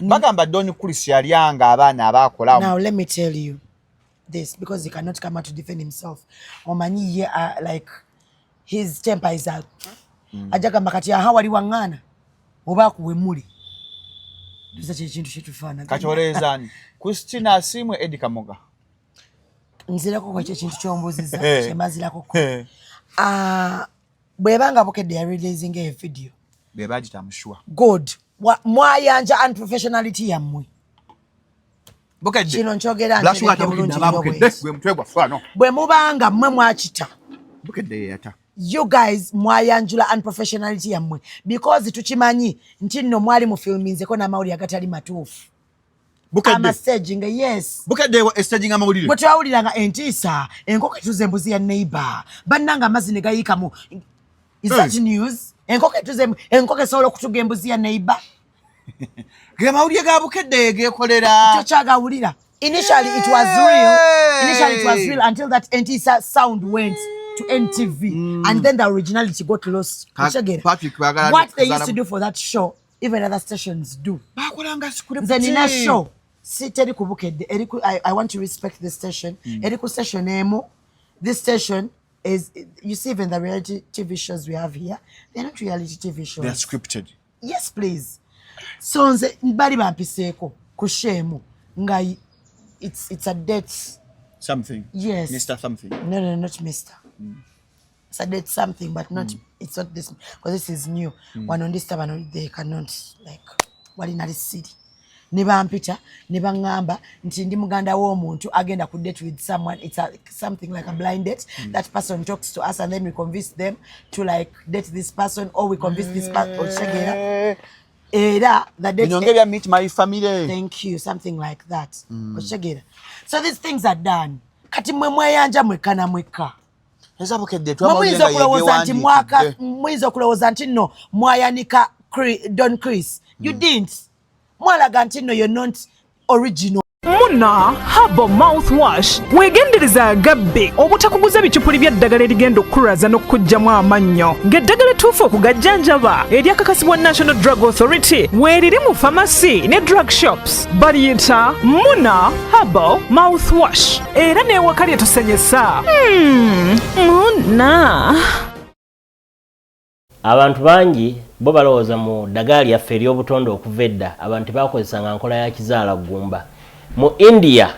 Bagamba Don Chris yalyanga abaana abakola. Now let me tell you this, because he cannot come out to defend himself. Omanyi ye, like, his temper is out. Ajja gamba kati aha wali waŋŋaana oba akuwemule. Tuza kyekintu kyetufaanagana. Kati oleezaani, Christina Asiimwe, Edi Kamoga? Nzirako kwekyo ekintu kyombuuziza, kyemazirako. Ah, bwebanga Bukedde ya releasing eyo video, Be bagita mushuwa. Good. Mwayanja unprofessionality yammwe. Bukedde. Kino nkyogera Black Sugar. nteredde bulungi Tabukidde nnyo Bukedde. bwenti. Gwe mutwe gwaffe wano. Bwe mubanga mmwe mwakita, Bukedde yeyata. You guys mwayanjula unprofessionality yammwe, because tukimanyi nti nno mwali mufilminzeko n'amawulire agatali matuufu. Bukedde. Amastaging, yes. Bukedde estaging amawulire. Bwe twawuliranga entiisa, enkoko etuza embuzi ya neighbor, bannanga amazzi ne gayiikamu. Is that news? Enkoko etuza enkoko esobola okutuga embuzi ya neighbor? Ge mawulire ga Bukedde geekolera. Kyo kyagawulira. Initially it was real. Initially it was real until that entiisa sound went to NTV and then the originality got lost. Okitegeera? Patrick Bagala. What they used to do for that show, even other stations do. Bakolanga script. Nze nina show, si teri ku Bukedde, eri ku, I want to respect the station, eri ku station emu. This station is, you see, even the reality TV shows we have here, they're not reality TV shows. They are scripted. Yes, please. So nze bali bampiseeko ku show emu nga it's a date Something. Yes. Mr something. No, not Mr. It's a date something, but not, it's not this, because this is new. Wano ndista bano, they cannot, like, walina lisiri ne bampita ne baŋŋamba nti ndi muganda w'omuntu agenda ku date with someone. It's something like a blind date. That person talks to us and then we convince them to, like, date this person, or we convince this person, okitegeera? Era the date Bino ngebya Meet My Family. Thank you, something like that, okitegeera? So these things are done. Kati mwe mweyanja mwekka na mwekka. Eza Bukedde. Mwe muyinza okulowooza nti mwaka, muyinza okulowooza nti nno mwayanika Don Chris. You didn't. Mwalaga nti nno you're not original. Muna Herbal Mouthwash, weegendereza agabbe obutakuguza bicupuli by'eddagala erigenda okukulaza n'okukuggyamu amannyo, ng'eddagala ettuufu okugajjanjaba eryakakasibwa National Drug Authority weeriri mu famasi ne drug shops. Baliyita Muna Herbal Mouthwash, era n'ewaka lyetusenyesa. Muna. Abantu bangi bo balowooza mu ddagala lyaffe ery'obutonde. Okuva edda abantu tebakozesanga nkola ya kizaala ggumba. Mu India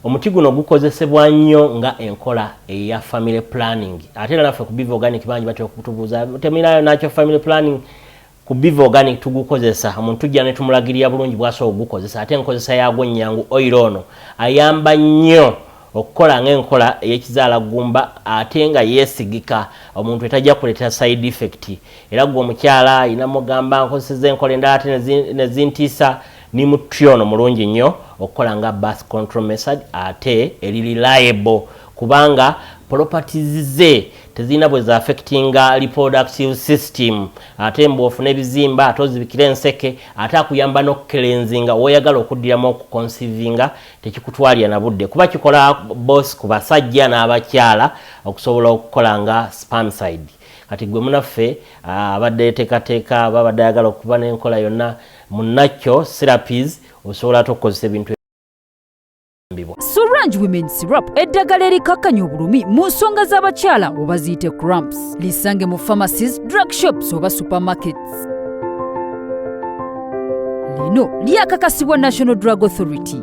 omuti guno gukozesebwa nnyo nga enkola eya family planning. Ate era naffe ku Biva Organic bangi batera okutubuuza, "Temirayo nakyo family planning?" Ku Biva Organic tugukozesa. Omuntu tujja ne tumulagirira bulungi bwasobola okugukozesa, ate enkozesa yaagwo nnyangu. Oil ono ayamba nnyo okukola ng'enkola ey'ekizaala ggumba, ate nga yeesigika, omuntu etajja kuleetera side effect. Era gwe omukyala ayina mugamba, "Nkozeseza enkola endala ate nezintiisa," ni muti ono mulungi nnyo okukola nga birth control method, ate eri reliable kubanga properties ze tezirina bwe zaaffectinga reproductive system. Ate mbwofuna ebizimba, ate ozibikira enseke, ate akuyamba n'okucleansinga. Woyagala okuddiramu okuconceivinga, tekikutwalira na budde, kuba kikola both ku basajja n'abakyala okusobola okukola nga spermicide. Kati gwe munaffe abadde yeteekateeka, babadde ayagala okuba n'enkola yonna munakyo therapies, osobola ate okukozesa ebintu mbibwa. Sorange Women Syrup, eddagala erikakkanya obulumi mu nsonga z'abakyala oba ziyite cramps. Lisange mu pharmacies, drug shops oba supermarkets. Lino lyakakasibwa National Drug Authority.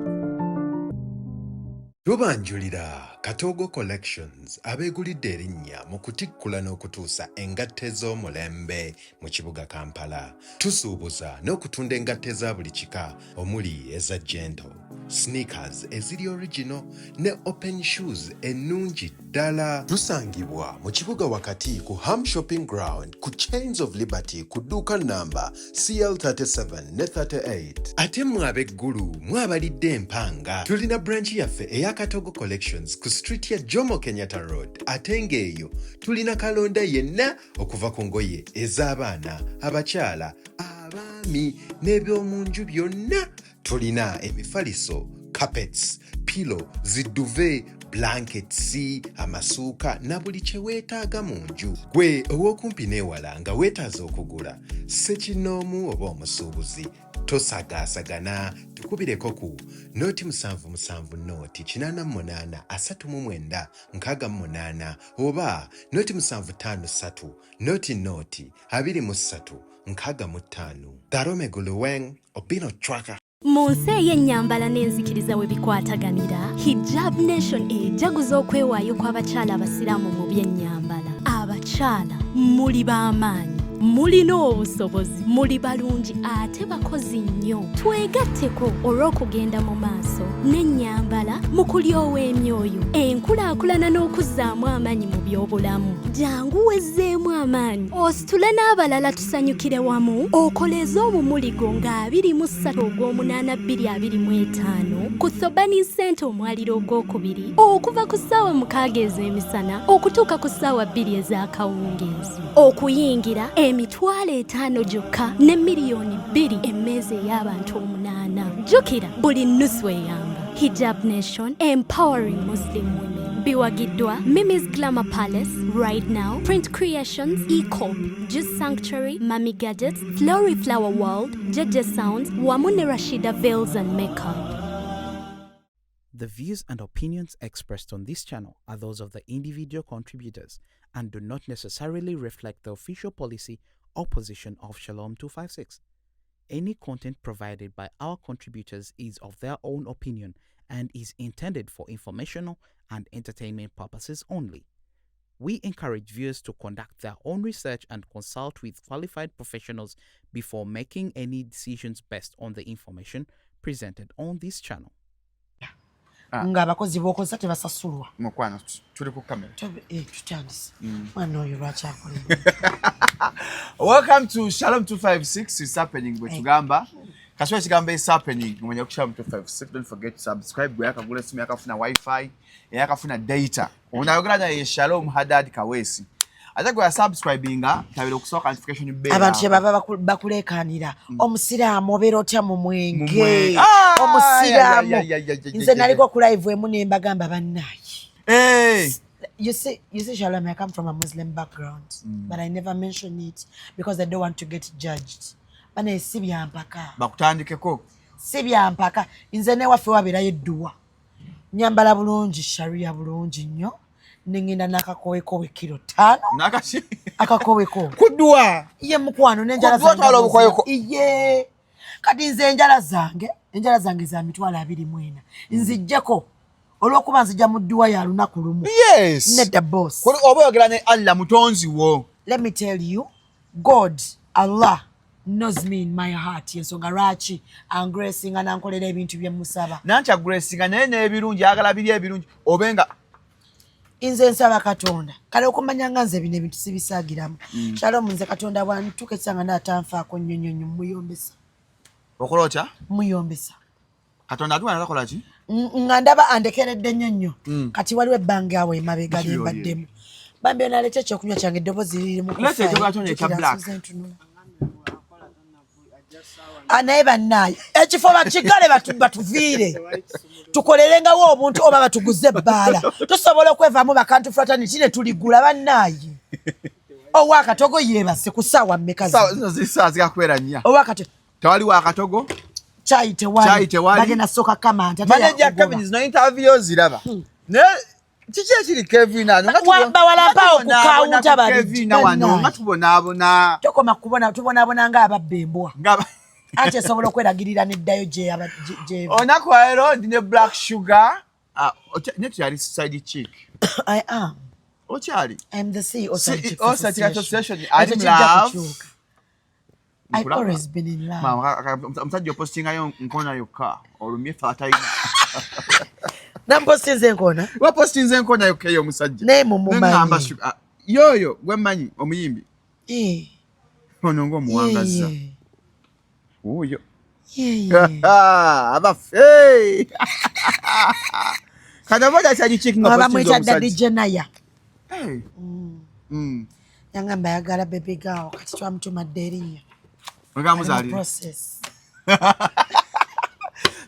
Tubanjulira Katoogo Collections, abeegulidde erinnya mu kutikkula n'okutuusa engatto ez'omulembe mu kibuga Kampala. Tusuubuza n'okutunda engatto eza buli kika, omuli eza gentle, sneakers eziri original ne open shoes ennungi ddala. Tusangibwa mu kibuga wakati ku Ham Shopping Ground, ku Chains of Liberty, ku dduuka namba CL37 ne 38. Ate mmwe ab'eggulu mwabalidde empanga, tulina branch yaffe eya Katogo Collections ku street ya Jomo Kenyatta Road, ate ng'eyo tulina kalonda yenna okuva ku ngoye ez'abaana, abakyala, abaami n'ebyomu nju byonna. Tulina emifaliso, carpets, pillow, zi duvet, blankets, amasuuka na buli kye weetaaga mu nju. Gwe ow'okumpi n'ewala nga weetaaza okugula, ssekinnoomu oba omusuubuzi, Tosagaasagana, tukubireko ku noti 77 noti 88 39 68 oba noti 753 noti noti 23 65. Darome Guluweng, Obino Chwaka. Mu nsi ey'ennyambala n'enzikiriza we bikwataganira, Hijab Nation ejaguza okwewaayo kw'abakyala abasiraamu mu by'ennyambala. Abakyala muli b'amaanyi, mulina obusobozi, muli balungi ate bakozi nnyo. Twegatteko olw'okugenda mu maaso n'ennyambala mu kulyowa emyoyo, enkulaakulana n'okuzzaamu amaanyi mu by'obulamu. Jangu wezzeemu amaanyi, ositule n'abalala tusanyukire wamu, okoleeze omumuli gwo nga 23 ogw'omunaana 2025 ku Thobani Center omwaliro ogwokubiri okuva ku ssaawa 6 ez'emisana okutuuka ku ssaawa 2 ez'akawungeezi. Okuyingira 500,000 gyokka ne 2 miliyoni emmeeza ey'abantu 8. Jjukira buli nnusu eyamba. Hijab Nation, empowering Muslim women. Biwagiddwa Mimi's Glamour Palace, Right Now, Print Creations, Ecop, Juice Sanctuary, Mami Gadgets, Flory Flower World, JJ Sounds, wamu ne Rashida Veils and Makeup. The views and opinions expressed on this channel are those of the individual contributors and do not necessarily reflect the official policy or position of Shalom 256. Any content provided by our contributors is of their own opinion and is intended for informational and entertainment purposes only. We encourage viewers to conduct their own research and consult with qualified professionals before making any decisions based on the information presented on this channel. Ah. Ng'abakozi b'okozesa tebasasulwa. Mukwano, tuli ku kamera. Tutandise. Mwana oyo lwaki akola? Welcome to Shalom 256. It's happening bwe tugamba. Kaswa ekigambo is happening. Omanya ku Shalom 256. Don't forget to subscribe. Gwe yakagula esimu, yakafuna wifi, yakafuna data. Onayogera naye Shalom Hadad Kaweesi. Ate gwe yasubscribinga tabira okusooka notification bell. Abantu kyebava bakuleekaanira omusiraamu obeera otya mu Mu mwenge? mwenge. Ah, Omusiraamu. ya, Nze naliko ku live emu ne mbagamba, bannaaye, Hey. You see, Shalom, I come from a Muslim background, but I never mention it because I don't want to get judged. Banaye, si byampaka. Bakutandikeko. Si byampaka. Nze newaffe wabeerayo edduwa. Nyambala bulungi, sharia bulungi nnyo. Nengenda n'akakowekowe kilo 5. Nakaki? Akakoweko. Kudduwa. Ye mukwano, n'enjala Kudduwa twala obukoyeko. Iye. Kati nze enjala zange za 24,000. Nzijjeko olw'okuba nzija mu dduwa ya lunaku lumu. Yes. Nedda, boss. Kuli oba oyogera ne Allah mutonzi wo. Let me tell you, God, Allah knows me in my heart. Yensonga lwaki angracinga nankolera ebintu bye musaba. Nanti agracinga naye n'ebirungi ayagala biri ebirungi obe nga Nze nsaba Katonda. Kale okumanya nga nze bino ebintu sibisaagiramu. Shalom, nze Katonda bwantuuka ekisanga naatanfaako nnyo nnyo nnyo, muyombesa. Okola otya? Muyombesa. Katonda atuwa natakola ki? Nga ndaba andekeredde nnyo nnyo. Kati waliwo ebbanga awo emabega Kiki lyembaddemu. Bambi, onaleeta ekyokunywa kyange, eddoboozi liri mu Leeta ekyokunywa kyo ekya kufa. black. Nsuze ntunula. Ah, naye bannaaye, ekifo bakigale, batuviire tukolerengawo obuntu oba batuguze ebbaala tusobola okwevaamu bakantu fraternity ne tuligula. Bannaaye, owakatogo yeebase ku ssaawa mmeka? Saawa Zino zino ziri saawa zigakubeera 4. Owakatogo. Tewali wakatogo. Kyayi Kyayi tewali. tewali. Bagenda sooka kamanta. Manager Kevin, zino interview ziraba naye kiki ekiri Kevin ano? Nga Bawala mpaawo nga ku counter tubonaabona bali. Kevin wano Bannaaye. nga tubonaabona. Tokoma kubona, tubonaabona nga ababba embwa. Nga Anti esobola okweragirira neddayo gyeva. Olunaku lwaleero ndi ne Black Sugar. Ah, ne tukyali side chick. I am. Okyali I am the CEO CEO Side Chick Association. Ekyo Ali mu kijja love. kukyuka. I've Nkulaba. always been in love. Maama, omusajja opostingayo nkona yokka olumye ffe atalina. Nampostinze enkoona? Wapostinze enkona yokka ey'omusajja. Naye mumumanyi. Neŋŋamba Sugar, ah, yoyo gwe mmanyi omuyimbi Eh, ono ng'omuwangazza ye, wuuyo. ye, ye. Abaffe, kati oba okyali chick nga Baba postinze bamwyita Daddy omusajja. Jenaya. Hey. Yangamba ayagala baby girl, kati twamutumadde erinnya. Ogamuzaalira. Process.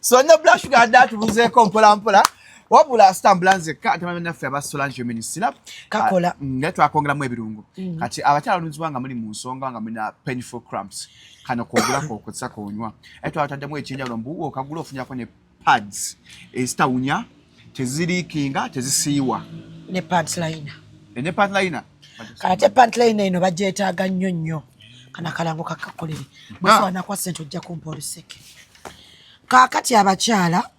So ne Black Sugar adde atubuzeeko mpola mpola. Wabula sitambula nzekka, ntamanya naffe aba Solange Women Syrup. Kakola. Naye twakongeramu ebirungo. Kati abakyala olunzibwa nga muli mu nsonga, nga mulina painful cramps, kano kogula, kokozesa, konywa. Aye twataddemu ekyenjawulo mbu okagula ofunyako ne pads ezitawunya, teziriikinga, tezisiiwa. Ne pant liner. Ne pant liner. Kati ate pant liner eno bagyetaaga nnyo nnyo. Kana akalango kakakolere bwesowanakwa sente, ojja kumpa oluseke. Kaakati abakyala,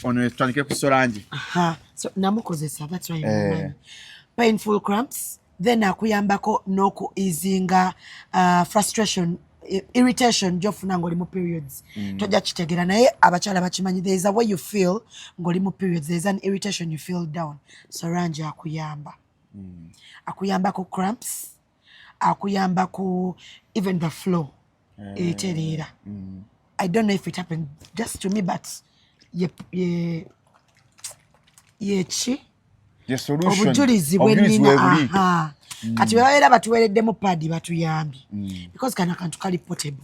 Ono tutandike ku Solange. Aha, so namukozesa, that's why mumanyi. Painful cramps, then akuyambako n'oku easinga frustration, irritation gyofuna ng'oli mu periods. Tojja kitegeera, naye abakyala bakimanyi. There is a way you feel ng'oli mu periods, there is an irritation, you feel down. Solange akuyamba, akuyamba ku cramps, akuyamba ku even the flow etereera. I don't know if it happened just to me, but ye, ye, yeki Ye solution. Obujulizi Obujulizi bwenina. webuli. Aha, kati bwe babeera batuweereddemu pad, batuyambye because kano akantu kali portable.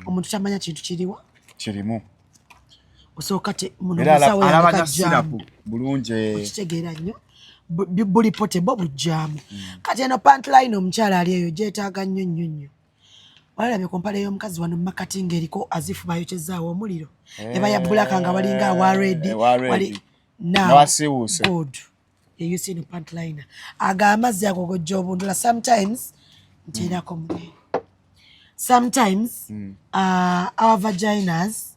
Omuntu tamanya kintu kiriwa Kirimu. Osooka muno Era musawo yange alaba na kajjaamu. syrup bulungi. Okitegeera nnyo. Buli portable, bujjaamu. Kati eno pant liner, omukyala ali eyo gyetaaga nnyo nnyo nnyo. Walalabye ku mpale y'omukazi wano mumakati ng'eriko azifu bayokyezaawo omuliro, eba ya black nga walinga awa red. Ewa red. Now, Nawasiiwuuse. good. You see no pant liner, aga amazzi ago gojja obundula. Sometimes nteerako munene, sometimes our vaginas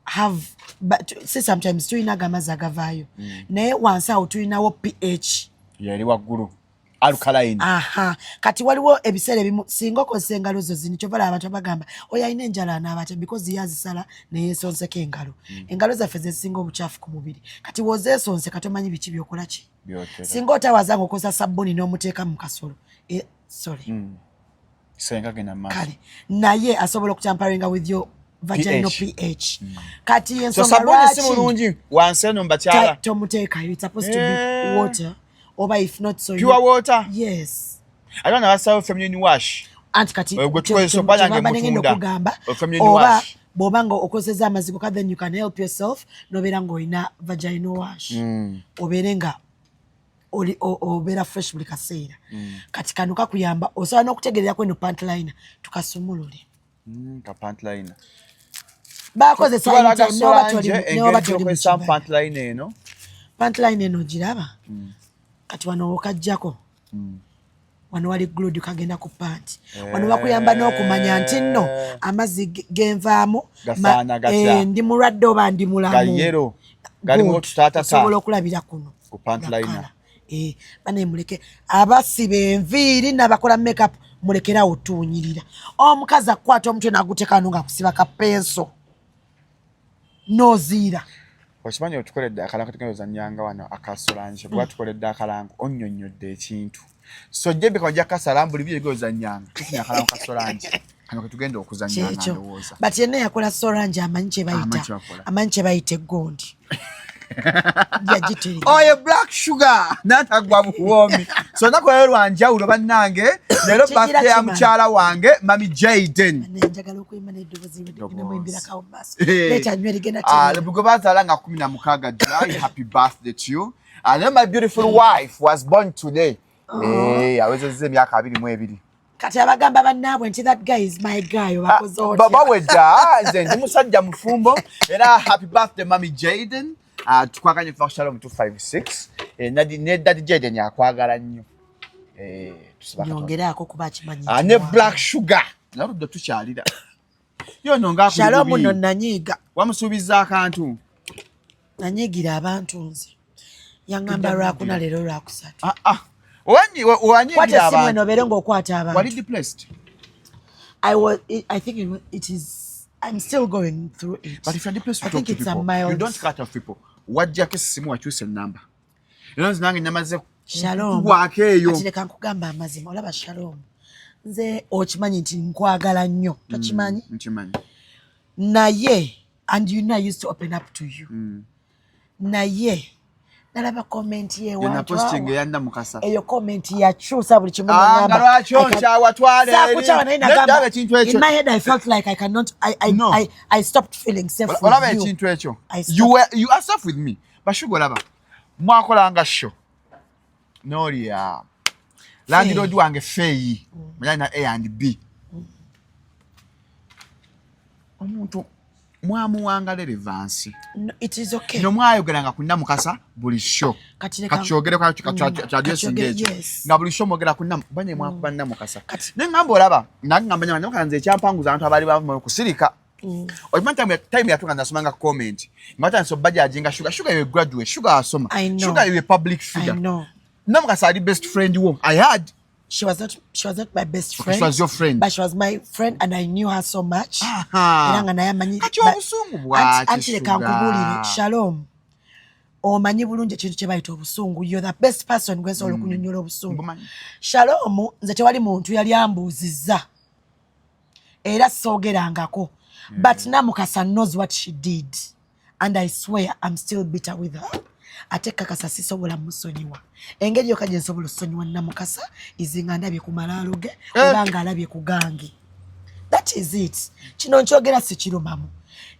have, but say sometimes tulina aga amazzi agavaayo, naye wansi awo tulinawo pH. Yeri waggulu, alkaline. Aha, kati waliwo ebiseera ebimu singa okozesa engalo zo zino, kyova laba abantu bagamba oyo alina enjala anaaba atya, because ye azisala neyeesonseka engalo. Engalo zaffe zezisinga obukyafu ku mubiri. Kati wozeesonseka tomanyi biki byokola ki. Byotera. Singa otawaza nga okozesa sabbuni n'omuteeka mu kasolo, sorry. Senga genda mu maaso. Kale naye asobola okutamperinga with your vaginal pH. pH. Kati So ensonga sabuni si lwaki mulungi wansi eno mubakyala. Tomuteekayo. It's supposed to be water, oba if not so Pure water. Yes. Ate bano abasawo feminine wash. Anti kati Gwe tukozesa oba nange kyebamba nengenda mutunda. okugamba, Feminine oba wash. bw'oba nga okozesa amazzi gokka, then you can help yourself nobeera ng'olina vaginal wash, obeere nga obeera fresh buli kaseera. Kati kano kakuyamba, osobola n'okutegererako eno pant liner tukasumulule. Ka pant liner. Bakozesa Tubalaga anytime, n'oba Solange n'oba engeri toli mu gy'okozesa kibala. Pant liner eno. Pant liner eno ogiraba? Kati wano okajjako, wano wali glued, kagenda ku panti wano. Bakuyamba n'okumanya nti nno amazzi genvaamu Gafaana gatya? Ndi mulwadde oba ndi mulamu. Ga yellow. Galimu Good. otutaatata. Osobola okulabira kuno Ku pant liner. Gakala. Bane muleke abasiba enviiri n'abakola makeup, mulekerawo otuunyirira. Omukazi akukwata omutwe n'aguteeka wano ng'akusiba ka penso n'oziira. Okimanyi otukoledde akalango, tugenda ozanyanga wano aka Solange. Bwe tukoledde akalango, onnyonnyodde ekintu. So jebeka ojja kasala buli byo ozanyanga, tufunye akalango ka Solange kano ketugenda okuzanyanga. Kyekyo. Ndowooza But yenna yakola Solange amanyi kye Amanyi bayita kye bakola. Amanyi kye bayita eggondi yagitereka. Oyo Black Sugar natagwa buwoomi. So olunaku leero lwanjawulo bannange, leero Kigira birthday ya kimala. mukyala wange Mami Jaden. Njagala okuyimba n'eddoboozi nemuyimbirakawo mu maaso. Eh. Leeta nywe ligenda. Ah, Tereera. gwe bazaala nga 16 July, happy birthday to you. And then my beautiful wife was born today. Eh, awezezza emyaka 22. Kati abagamba bannaabwe nti that guy is my guy, obakoze otya? Bawedda, nze ndi musajja mufumbo. Era happy birthday Mami Jaden. Ah, tukwaganye kuva ku Shalom 256. Eh, ne Daddy Jaden akwagala nnyo. Eh, tusiba Katonda. Nyongereako kuba akimanyi Ah, nti ne mwana. Black Sugar naludde tukyalira yono nga akuli Shalom bubi. nno nanyiiga. Wamusuubiza akantu. Nanyiigira abantu. Nze yaŋŋamba lwakuna, leero lwakusatu. Ah, ah. Kwata Wanyiigira essimu eno abantu. obeere ng'okwata Wali abantu. depressed? I was. I think it is. I'm still going through it. But if you're depressed, you I talk think to it's a people. mild. You don't cut off people. Wajjako essimu, wakyusa enamba. Era nze nange namaze Shalom. kugwako eyo. Kati leka nkugamba amazima. Olaba Shalom, nze okimanyi nti nkwagala nnyo, tokimanyi? Nkimanyi. Naye and you know I used to open up to you. Naye nalaba comment Yena posting yewantu. eyanna mukasa. Eyo comment yakyusa buli kimu. Ah, nga lwaki onkyawa, twala eri. Saakukyawa, naye Nedda, nagamba ekintu ekyo. in my head I felt like I cannot I, No. I stopped feeling safe with Olaba you. ekintu ekyo. I stopped. You are safe with me. Bashuga, olaba mwakolanga show nolya landlord wange Feyi manyana A and B, omuntu mwamuwanga relevance. No, it is okay. No mwayogeranga ku Namukasa buli show. Kati leka- Kakyogere kyadyesinga ekyo. Yes. Nga buli show mwogera ku banye mwakuba Namukasa. Naye ngamba olaba nagamba nyama Namukasa, nze ekyampanguza abantu abaali bavuma okusirika. Okimanyi time yatuuka nasomanga comment nga batandise obajajinga Shuga. Shuga, you graduate. Shuga asoma. I know. Shuga, you public I figure. know. Namukasa ali best friend wo, I had She was not my best Okay, friend. she was your friend. But she was my friend and I knew her so much. Aha. Era nga naye amanyi. Kati obusungu bwaki, Anti leka Sugar? nkubuulire, Shalom. Omanyi bulungi ekintu kye bayita obusungu. You're the best person gwe nsobola okunyonnyola obusungu. Mbumanyi. Shalom, nze tewali muntu yali ambuuzizza. Era soogerangako. But Namukasa knows what she did. And I swear I'm still bitter with her. Ate kakasa sisobola musonyiwa. Engeri yokka gye nsobola okusonyiwa Namukasa izi nga ndabye ku malaalo ge Eh. oba nga alabye ku gange. That is it. Kino nkyogera sikirumamu.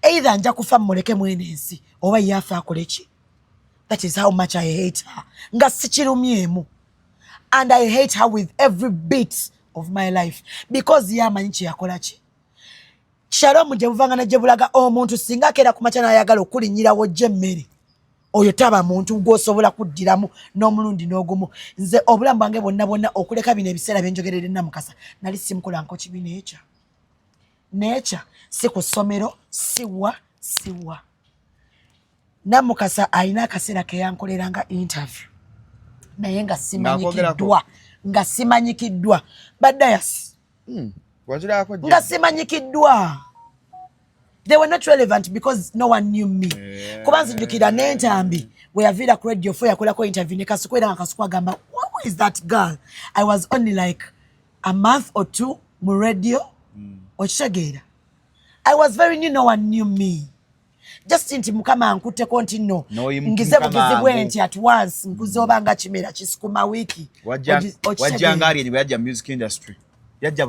Either nja kufa mmuleke mwene ensi oba ye afe akole ki. That is how much I hate her. Nga sikirumyemu. And I hate her with every bit of my life because ye amanyi kye yakola ki. Shalom, gye buvanga ne gye bulaga, omuntu singa akeera ku makya n'ayagala okulinnyirawo gye emmere, oyo taba muntu gw'osobola kuddiramu n'omulundi n'ogumu. Nze obulamu bwange bwonna bwonna, okuleka bino ebiseera byenjogerere Namukasa, nali simukolanko kibi neekya neekya, si ku ssomero, siwa siwa. Namukasa alina akaseera keyankoleranga interview naye nga simanyikiddwa, nga simanyikiddwa badayasi. Wazirako. Nga simanyikiddwa. They were not relevant because no one knew me, kuba nzijukira n'entambi we yaviira ku Radio 4 yakolako interview ne Kasuku, era nga Kasuku agamba, "Who is that girl?" I was only like a month or two mu radio, okitegeera? I was very new, no one knew me, just nti Mukama ankutteko nti no N'oyimuka ngize bugizi bwe mangu. nti at once nkuze oba nga kimera kisukuma wiiki. Okitegeera? Wajjanga Alien bwe yajja mu music industry, yajja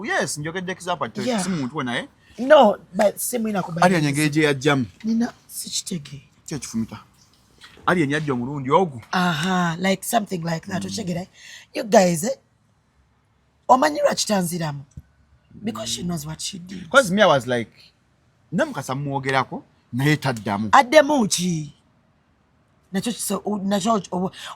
yes, njogedde example si muntu we naye. No, but simwina kuba Alien engeri gye yajjamu. Nina sikitegeera. Ki ekifumita Alien yajja omulundi ogwo. Aha, like something like that, okitegeera? You guys, eh? Omanyi lwaki tanziramu? Because she knows what she did. Because me, I was like, Namukasa mwogerako naye taddamu. Addemu ki? Nakyo nakyo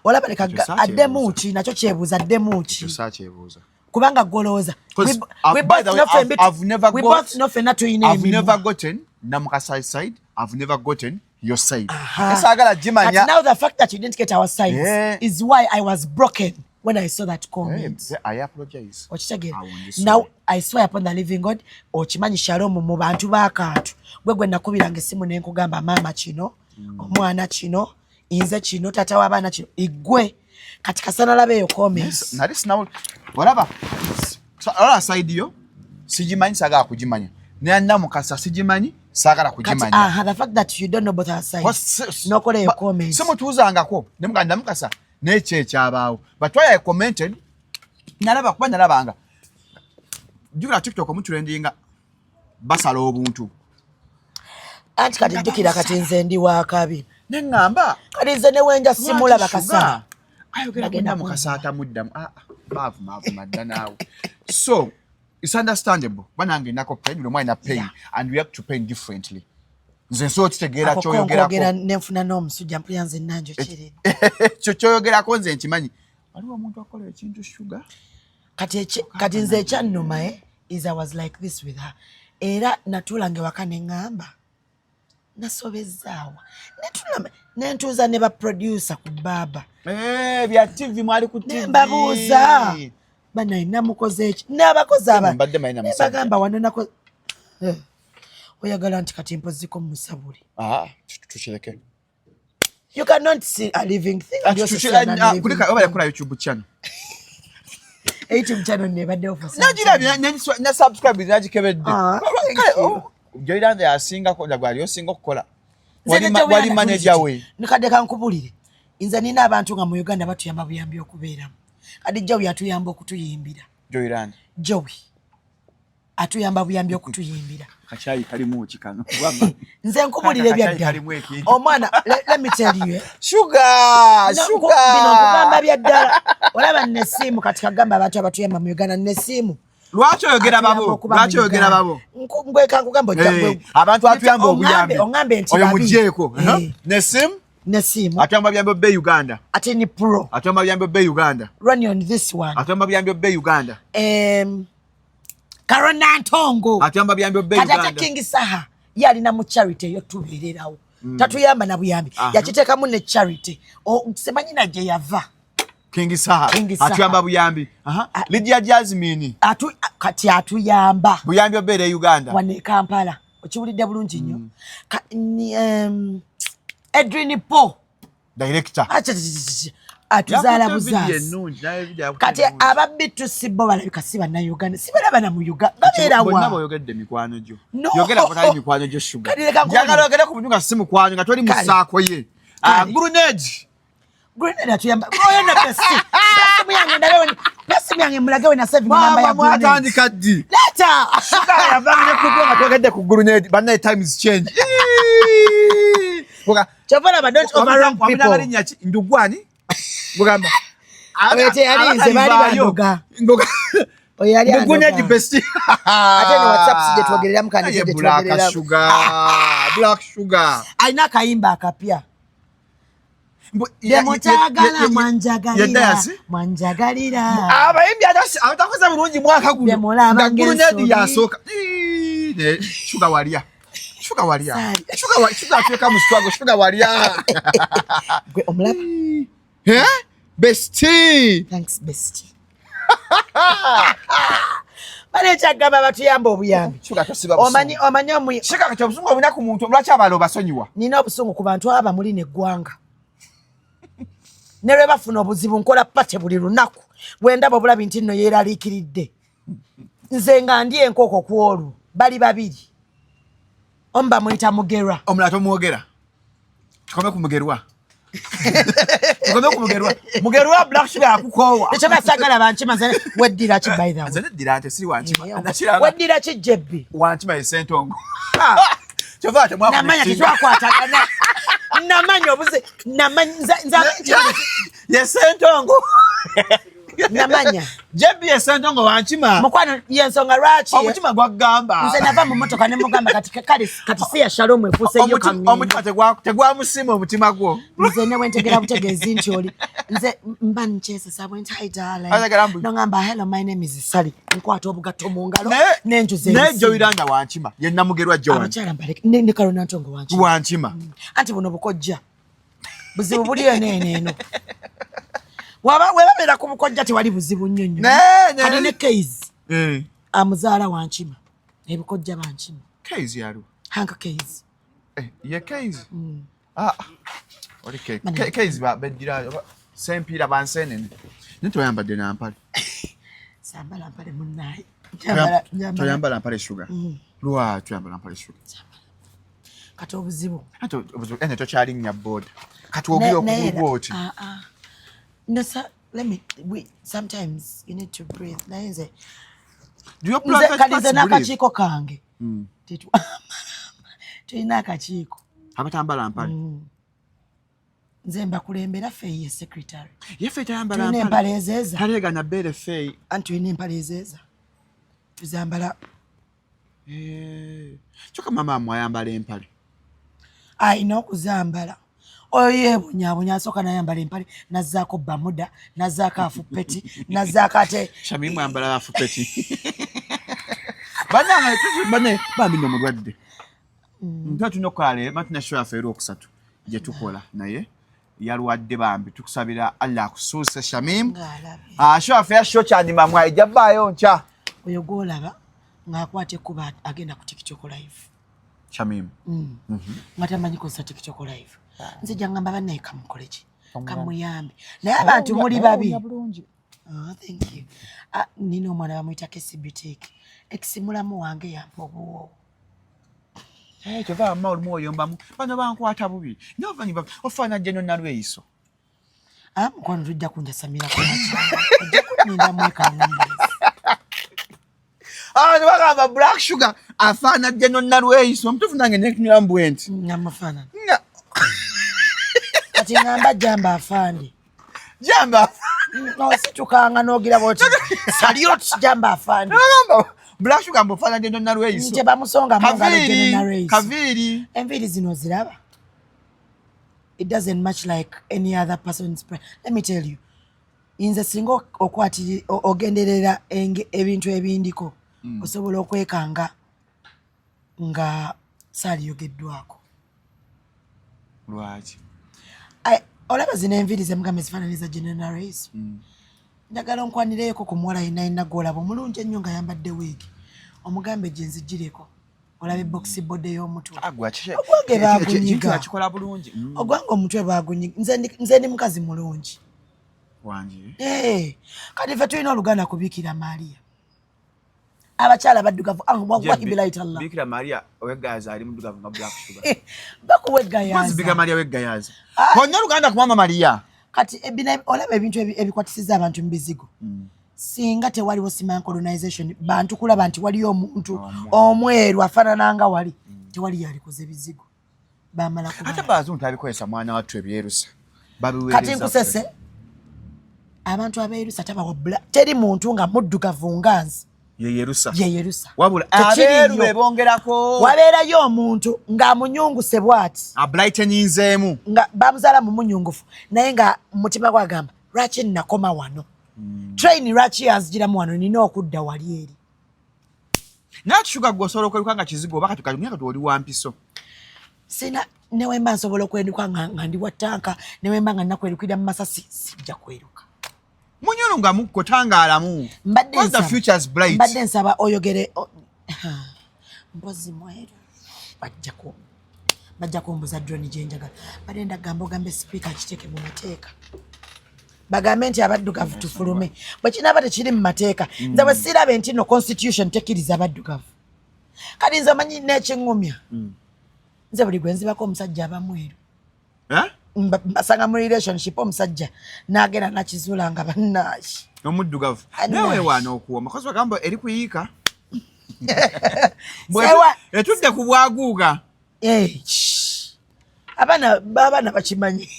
olaba leka Ekyo saakyebuuza. Addemu ki? Nakyo kyebuuza, addemu ki? Ekyo saakyebuuza. Kubanga gwolowooza 'Cause, we by both the way, know ffembi I've never we got- both know ffenna tulina I've never emimwa. gotten Namukasa side, I've never gotten your side. Aha. Saagala But gimanya. now the fact that you didn't get our sides is why I was broken when I saw that comment. Hey, I apologize. Okitegeera? Awo ndi sorry. Now I swear upon the living God, okimanyi Shalom, mu bantu b'akantu gwe gwe nakubiranga essimu ne nkugamba, maama kino, omwana kino, nze kino, taata w'abaana kino, igwe kati kasana laba eyo comments. Nali sinawo olaba olaba side yo sigimanyi, saagala kugimanya, naye Namukasa sigimanyi, saagala Kati kugimanya. Aha, the fact that you don't know both our sides, n'okola eyo comment. Simutuuzangako nemugaa Namukasa nekyo ekyabaawo, but why I commented, nalaba kuba nalabanga jukira TikTok omutrendinga basala obuntu. Anti kati jjukira, kati nze ndi wakabi. Neŋŋamba Kati nze newenja simulaba lwaki kasana. Sugar ayogera ku Bagenda Namukasa atamuddamu? Ah, ah, baavuma avuma dda naawe, so it's understandable. Banange nako pain, buli omu alina pain and react to pain differently. Nze nsobola okitegeera Ako kyoyogerako. konkwogera nenfuna n'omusujja, mpulira nze nanjo kiri. Ekyo kyoyogerako nze nkimanyi, waliwo omuntu akola ekintu, Shuga. Kati nze ekyannuma, is I was like this with her, era natuulanga ewaka ne ŋŋamba nasobezzaawa, netula nentuuza ne baproducer ku baaba. Eh, bya TV, mwali ku TV. Nembabuuza, banaye namukoze eki n'abakozi aba Mbadde manyi na musajja. Nebagamba wano nako. Eh, oyagala nti kati mpoziko musabule. Ah, tukireke. You cannot see a living thing and you also see an unliving Kulika thing. oba yakola YouTube channel. YouTube channel nebaddewo for some Nagirabye time. na subscribe nagikebedde. Ah, thank Kale, you. oh, Joyland asingako gwali osinga okukola. Nze Wali ne wali Joanna manager tuli we. Nikadde kankubulire, nze nina abantu nga mu Uganda batuyamba buyambi okubeeramu. Kati Jowi atuyamba okutuyimbira. Joyland. Jowi. Atuyamba buyambi okutuyimbira. Kacyayi kalimu ki kano? Nze nkubulira ebyaddala omwana, let me tell you, eh. Sugar, sugar. Bino nkugamba byaddala. Olaba nesiimu kati kagamba abantu abatuyamba mu Uganda nesiimu. Lwaki oyogera babo? Lwaki oyogera babo? Ngweka nkugamba ojja eh, abantu atuyamba obuyambi. Ongambe nti oyo mugyeko. Eh? Nesimu? Nesimu. Atuyamba buyambi obbe Uganda. Ate ni pro. Atuyamba buyambi obbe Uganda. Run on this one. Atuyamba buyambi obbe Uganda. Karona Ntongo. Atuyamba buyambi obbe Uganda. Kati ate King Saha ye alina mu charity eyo tubeererawo. Tatuyamba na buyambi. Yakiteekamu ne charity. Simanyi na gye yava. King Saha atuyamba buyambi. Lydia Jasmine kati atuyamba buyambi obeera e Uganda. Wano e Kampala. Okiwulidde bulungi nnyo. Edwin Po director atuzaala buzaasi. Kati aba B2C bo balabika si bannayuganda, sibalaba na mu Uganda, babeera wa? Bonna boyogedde mikwano gyo. Yogera kutali mikwano gyo Sugar. Njagala oyogere ku muntu nga si mukwano nga toli mu saako ye. Grenade. Grenade atuyamba. Oyo na besti. Besti yange ndabe besti yange mulage we na save namba ya Grenade. Mwatandika ddi? Leta. Sugar yavanga ne kubwa nga twogedde ku Grenade. Bannaye times change. Kyova laba don't overrun people. Linnya ki? Ndugwani? Mugamba. Oyo teyali nze baali bandoga. Oyo yali andoga. Grenade besti. Ate ne WhatsApp si gye twogereramu kandi Naye gye Black twogereramu. Sugar. Black Sugar. Alina akayimba akapya. Bye mwanjagalira mwanjagalira. Abayimbi abatakoze bulungi mwaka guno. Bye mulaba Nga Grenade ng'ensobi. yasooka. Ii, Sugar walya. Sugar walya. Sugar Sugar atweka mu struggle. Sugar walya. Gwe omulaba. Eh? Bestie. Thanks bestie. Bale kyagamba batuyamba obuyambi. Sugar tosiba busungu. Omanyi omanyi omu Sugar kati obusungu obulina ku muntu lwaki abalala obasonyiwa? Nina obusungu ku bantu aba muli n'eggwanga. Ne lwe bafuna obuzibu nkola pate buli lunaku. Bwe ndaba obulabi nti nno yeeraliikiridde. Nze nga ndi enkoko ku olwo bali babiri. Omu bamuyita Mugerwa. Omulala tomwogera. Tukome ku Mugerwa. Tukome ku Mugerwa. Mugerwa Black Sugar akukoowa. Ekyo basaagala bankima nze weddira ki by the way? Nze neddira nte siri wankima. Eh, weddira ki Jebbi? Wankima ye Ssentongo. Kyova temwakola. Namanya tetwakwatagana. Namanya obuze namanya nze ye Ssentongo. Namanya. Jebbi ye Ssentongo wankima. Mukwano yensonga lwaki? Omutima gwagamba. Nze nava mu mmotoka ne mugamba kati kale kati si ya Shalom efuuse yo kamwe. Omutima tegwamusiima omutima gwo. Nze ne wentegera butegeezi nti oli. Nze mba nkyesesa bwe nti hi darling. Nongamba hello my name is Sally. Nkwata obugatto mu ngalo n'enjuza Naye Joyiranda wankima. Ye Namugerwa Joan. Abakyala mbaleke ne Karona Ntongo wankima. Wankima. Anti buno bukojja. Buzibu buli eno eno eno. Waba webabeera ku bukojja tewali buzibu nnyo nnyo. Kati ne Keizi. Amuzaala wankima. Ebikojja bankima. Keizi yaliwo. Hanka Keizi. Ye Keizi. Oli Keizi beddira sempiira bansenene. Naye toyambadde na mpale. Sambala mpale munnaye. Toyambala mpale Sugar. Lwaki toyambala mpale Sugar? Kati obuzibu. Ate obuzibu ene tokyalinnya boda. Kati ogira okugulu bw'oti. No sir, let me we sometimes you need to breathe. Naye nze kati nze n'akakiiko kange. Tulina akakiiko. Abatambala mpale. Nze mbakulembera Feyi ye secretary. Ye Feyi tayambala mpale. Tulina empale ezeeza. Taleegana bbeere Feyi. Anti tulina empale ezeeza. Tuzambala. Kyokka maama amwe ayambala empale. Alina okuzambala. Oyo yeebonyaabonya asooka n'ayambala empale n'azzaako bamuda n'azzaako afupeti n'azzaako ate. Shamimu ayambala afupeti. Bannange bane bambi nno mulwadde. Ntuba tulina okukola leero tulina show yaffe erwokusatu gye tukola naye yalwadde bambi tukusabira Allah akusuuse Shamim. Show yaffe ya show kyandima mwa ejja bbaayo nkya. Oyo gw'olaba ng'akwata ekkubo agenda ku TikTok live. Shamim. Nga tamanyi kozesa TikTok live. Nze jangamba bannaye kamukole ki? Kamuyambe. Naye abantu muli babi. Oh, thank you. Nina omwana bamuyita Kesi Boutique. Ex mulamu wange yampa obuwoowo. Kyova mama olumu oyombamu bano bankwata bubi. Naye ofaanana General Nalweyiso. Mukwano tujja kunjasamirako. Ojja kunninda mwekawungeezi. Abantu bagamba Black Shuga afaana General Nalweyiso. Omutuufu nange netunula mbwe nti Namufaanana. Nga Kati ngamba jamba afande. Jamba. Ositukanga n'ogira bw'oti. Salute jamba afande. Bagamba Black Shuga mbu ofaanana General Nalweyiso. Nti bamusonga mu ngalo General Nalweyiso. Kaviiri. Enviiri zino oziraba? It doesn't match like any other person's. Let me tell you. Nze singa okwatiri ogenderera ebintu ebindiko osobola okwekanga nga saaliyogeddwako. Lwaki? Olaba zino enviiri zemugamba ezifaanana eza General Nalweyiso. Njagala onkwanireyoko ku muwala yenna yenna gw'olaba omulungi ennyo ng'ayambadde wiigi, omugambe gye nzigireko olabe box body y'omutwe. Ogwange baagunyiga. Akikola bulungi. Ogwange omutwe baagunyiga. Nze ndi mukazi mulungi. Wangi. Kati ffe tulina oluganda ku Bikira Maria. Abakyala baddugavu, ah, wallahi bilahi tallah. Bikira Maria ow'Egayaza ali muddugavu nga Black Shuga. Bakuwa Egayaza. Mpozi Bikira Maria w'Egayaza. Olina oluganda ku Maama Maria. Kati olaba ebintu ebikwatisiza abantu mu bizigo. Singa tewaliwo siman colonization, bantu kulaba nti waliyo omuntu omweru afaanana nga wali, tewali yalikoze bizigo. Bamala kubala. Ate bazungu tabikozesa mwana wattu ebyerusa. Babiweereza. Kati nkusese, abantu abeerusa tabawa teri muntu nga muddugavu nga nze. Ye Yerusa. Ye Yerusa. Wabula Tekiriyo. abeeru be bongerako. Wabeerayo omuntu ng'amunyunguse bw'ati. Abrighteninzeemu. Nga bamuzaala mu munyungufu, naye nga mutima gwe agamba, lwaki nnakoma wano? Train lwaki yanzigiramu wano, nina okudda wali eri. Naye Shuga gwe osobola okweruka nga kizigo oba kati kati kati oli wa mpiso. Sina, ne wemba nsobola okweruka nga ndi wa ttanka, ne wemba nga nnakwerukira mu masasi, sijja kweruka. Munyulu nga mukko tangaalamu. Because the future is bright. Mbadde nsaba oyogere, mpozi mweru. Bajja kumbuza drone gye njagala. Mbadde ndagamba ogambe speaker akiteeke mu mateeka. Bagambe nti abaddugavu tufulume. Bwe kinaaba tekiri mu mateeka, nze bwe sirabe nti no constitution tekkiriza abaddugavu. Kati nze omanyi n'ekiŋŋumya. Nze buli gwe nzibako omusajja aba mweru. Eh? Mbasanga mu relationship omusajja n'agenda n'akizuula nga bannaayi. Omuddugavu. Bannaayi. Naye weewaana okuwoma. Kozi bagamba eri kuyiika. Sewa. Etudde ku bwaguuga. Abaana bakimanyi.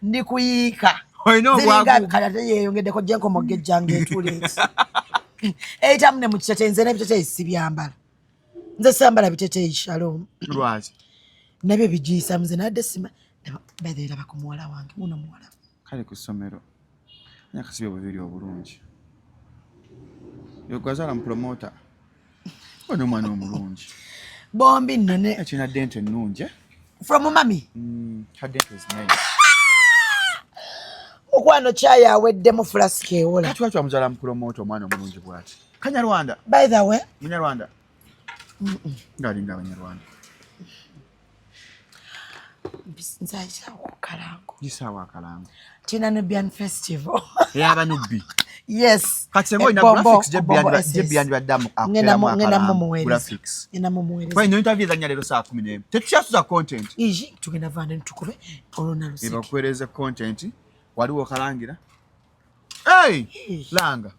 Ndi kuyiika. Olina Ziringa obwaguuga. kale ate yeeyongeddeko gye nkoma okugejjanga entuula eti. Eyitamu ne mu kiteteeyi, nze n'ebiteteeyi sibyambala. Nze sambala biteteeyi, Shalom. Lwaki? Nabyo bigiyisa nze nadde sima. By the way, laba ku muwala wange, wuno muwala. Kale ku ssomero. Ani akasibye obubiri obulungi? Yogwazaala mu promoter. Ono omwana omulungi. Bombi nno ne Ekirina dente ennungi, eh? From mummy. Her dente is nice. Mukwano kyayi aweddemu flask ewola. Kati lwaki wamuzaala mu promoter omwana omulungi bw'ati? Kanyarwanda. By the way. Munyarwanda. Ng'alinga Abanyarwanda. Nze ayisaawo ku kalango. Yisaawo akalango. Tulina Nubian Festival. Ey'Abanubbi. Yes. Kati senga olina Bombo, graphics, Bombo SS. gye byandibadde Ngenda akuteramu akalango. mumuweereza. Graphics. Ngenda mumuweereza. Kwa ino interview ezannya leero saa 11. Tetukyasuza content. Iji, tugenda vanda ne tukube olwo na luseke. Ebakuweereze content. Waliwo okalangira. Hey! Hey. Langa.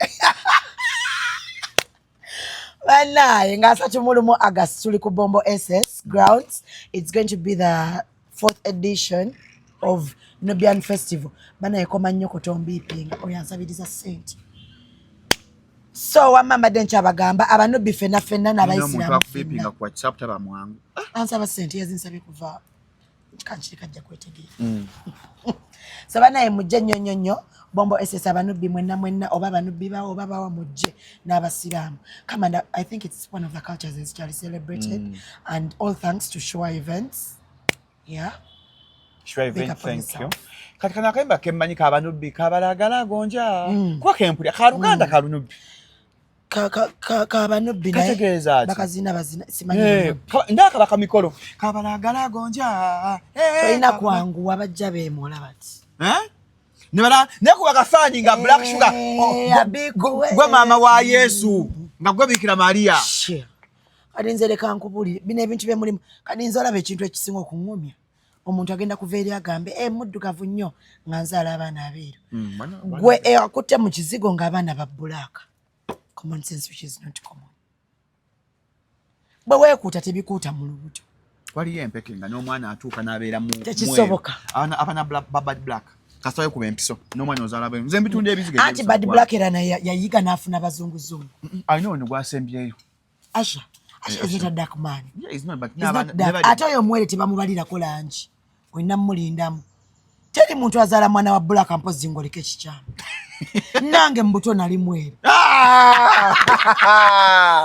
Banaye, nga 31 August tuli ku Bombo SS grounds. It's going to be the 4th edition of Nubian Festival. Banaye koma nnyo kutombiipinga oyo ansabiriza ssente. So wamma mbadde nkyabagamba abanubbi ffenna ffenna Nina omuntu n'abayisiraamu akubiipinga ffenna. ku WhatsApp taba mwangu. Ansaba ssente yazinsabye kuva kankiri kajja kwetegeera. So banaye mujje nnyo nnyo nnyo Bombo SS abanubbi mwenna mwenna oba abanubbi bawo oba bawa mujje n'abasiraamu. Come and I think it's one of the cultures ezikyali celebrated and all thanks to Shua Events. Yeah. Shua Big Event, up on thank you. yourself. Kati kano akayimba kemmanyi k'abanubbi kabalagala gonja. Kuba kempulira ka Luganda ka Lunubbi. Kabanubbi naye Kategeeza ki? bakazina bazina simanyi Lunubbi. Ndaba kamikolo. Kabalagala gonja. Tolina kwanguwa bajja beemwola bati. Eh? Ne bala nekuba kafaanyi nga Black Shuga. Oh, Abikuwe. gwe maama wa Yesu nga gwe Bikira Maria. Shit. Kati nze leka nkubulire bino ebintu bye mulimu. Kati nze olaba ekintu ekisinga okuŋŋumya. Omuntu agenda kuva eri agambe, muddugavu nnyo nga nzaala abaana abeeru. Gwe akutte mu kizigo ng'abaana ba bbulaaka. Common sense which is not common. Bwe weekuuta tebikuuta mu lubuto. Waliyo empeke nga n'omwana atuuka n'abeera mu Tekisoboka. Abaana ba bad black kasita wekuba empiso n'omwana ozaala bwe nze mbitunda ebizigo. Anti bad black era naye yayiga n'afuna bazunguzungu. Alina ono gwasembyeyo. Asha. Asha is not a dark man. Yeah, he's not, but He's not dark. Ate oyo omuwere tebamubalirako langi, olina mumulindamu. Teri muntu azaala mwana wa black mpozi ng'oliko ekikyamu. Nange mu buto nali mweru.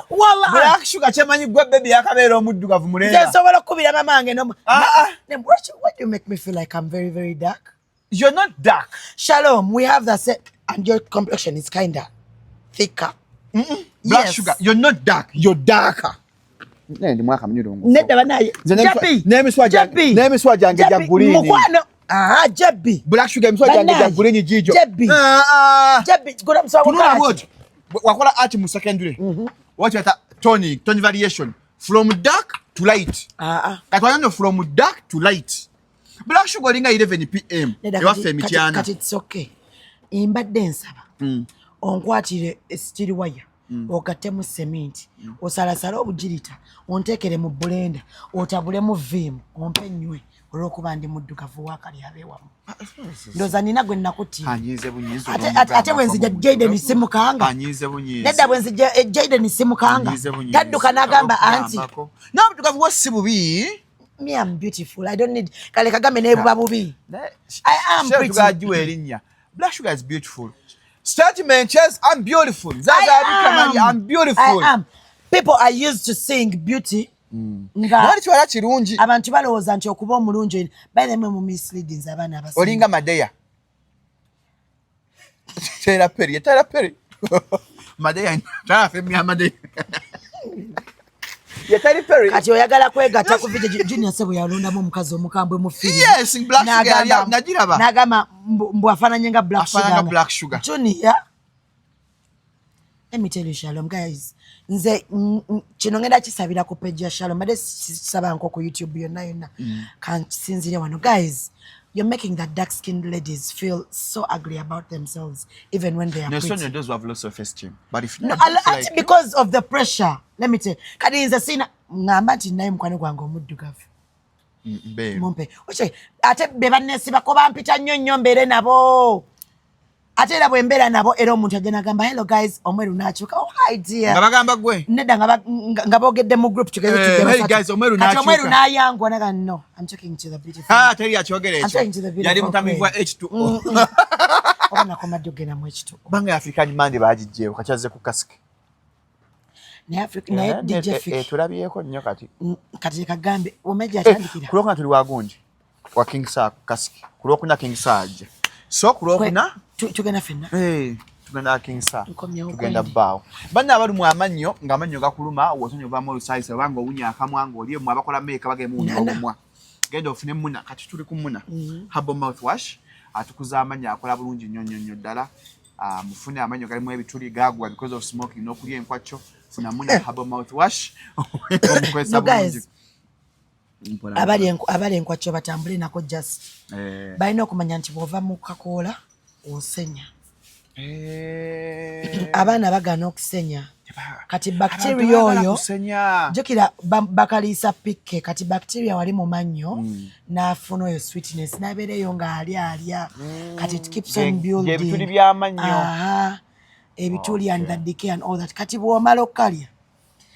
Wallah. Black Sugar kyemanyi gwe baby yakabeera omuddugavu Nze mulenga. nsobola okukubira mama wange nomu. Ah, ah. Why do you make me feel like I'm very very dark? You're not dark. Shalom, we have the same, and your complexion is kinda thicker. Black Yes. Sugar, you're not dark, you're darker. Ndi mwaka munyirungu. Nedda banaye. Nze Jabbi. n'emiswa gyange- Jabbi. n'emiswa gyange gya Jabbi, green. Mukwano. Ah, Jabbi. Black Sugar emiswa gyange gya Banaye. green giigyo. Jabbi. Ah, ah. Jabbi, gula musawo Tunula kaki. bw'oti. Wakola art mu secondary. What you tone, tone variation from dark to light. Ah, ah. Kati wano from dark to light. Black Sugar olinga 11 pm. Nedda, Ewaffe emityana. Kati it's okay. Mbadde nsaba onkwatire steel wire ogattemu seminti osalasale obugirita onteekere mu blender otabulemu viimu ompe nnywe olw'okuba ndi muddugavu waakali abeewamu. Ndowooza nina gwe nakutira. Anyiize bunyiizi. Ate bwe nzija Jaden simukanga. Anyiize bunyiizi. Nedda bwe nzija Jaden simukanga. Anyiize bunyiizi. Tadduka n'agamba anti Okugambako. N'obuddugavu bwo si bubi. Me am beautiful. I don't need kale kagame nebuba bubi. I am Shey pretty. tugagiwa erinnya. Black Sugar is beautiful. Statement, yes, I'm beautiful. Zaza I Abika am. I'm beautiful. I am. People are used to seeing beauty. Nga Nali kiwala kirungi. abantu balowooza nti okuba omulungi by the way mu misleadings abaana abasinga. Olinga Madeya. Tyler Perry, Tyler Perry. Madeya, Tyler Perry, Madeya. Ye Tyler Perry. Kati oyagala kwegatta ku video Junior Sebo yalondamu omukazi omukambwe mu film. Yes, Black Sugar nagiraba. N'agamba mbu afaananye nga Black Afaanana Sugar. nga Black Sugar. Junior. Let me tell you, Shalom, guys. Nze kino ngenda kisabira ku page ya Shalom. Mbadde sisaba nko ku YouTube yonna yonna. Kansinzire wano. Guys, you're making the dark-skinned ladies feel so ugly about themselves, even when they are No, pretty. so those who have low self-esteem. But if No, not, anti because of the pressure. Let me tell you. Kati nze sina ngamba nti naye mukwano gwange omuddugavu. Mbe. Mumpe. Oche, ate be banneesibako bampita nnyo nnyo mbeere nabo. Ate era bwe mbeera nabo era omuntu ajja n'agamba hello guys, omweru n'akyuka. Oh hi dear. Nga bagamba gwe. Nedda nga boogedde mu group tugeze Eh, tujje hey basatu. guys, omweru Kati omweru n'akyuka. n'ayangwa n'agamba no, I'm talking to the beautiful. Ah, teri akyogera I'm ekyo. talking to the beautiful Yali mutamivu wa queen. H2O. Oba nakoma ddi okugenda mu H2O. Banga ya African Monday bagiggyewo kati azze ku kasike. Naye Africa, naye DJ Fiki. Tulabyeko nnyo kati. Kati kagambe omejja atandikira. Ku lwokuna tuli wagungi wa King Saha ku kasike. Ku lwokuna King Saha ajja. So ku lwokuna Tugenda ffenna. Tugenda King Saha. Nkomyewo Tugenda kwendi. bbaawo. Banna abalumwa amannyo ng'amannyo gakuluma w'osonyi ovaamu olusayisa oba ng'owunya akamwa ng'oli emmwe abakola meeka bagenda muwunya Nana. obumwa. Genda ofune muna kati tuli ku muna. Herbal mouthwash atukuza amannyo akola bulungi nnyo nnyo nnyo ddala. Mufune amannyo galimu ebituli gagwa because of smoking n'okulya enkwacyo. Funa muna herbal mouthwash. Omukozesa No, guys. bulungi. Mpola. Abali enkwacyo batambule nako just. Balina okumanya nti bw'ova mu kakoola osenya. Abaana bagaana okusenya. Kati bacteria Abantu baagala oyo kusenya. Jjukira bakaliisa pikke kati bacteria wali mu mannyo n'afuna oyo sweetness n'abeera eyo ng'alya alya. Kati it keeps on building. Ebituli by'amannyo. Aha. Ebituli and the decay and all that. Kati bw'omala okukalya.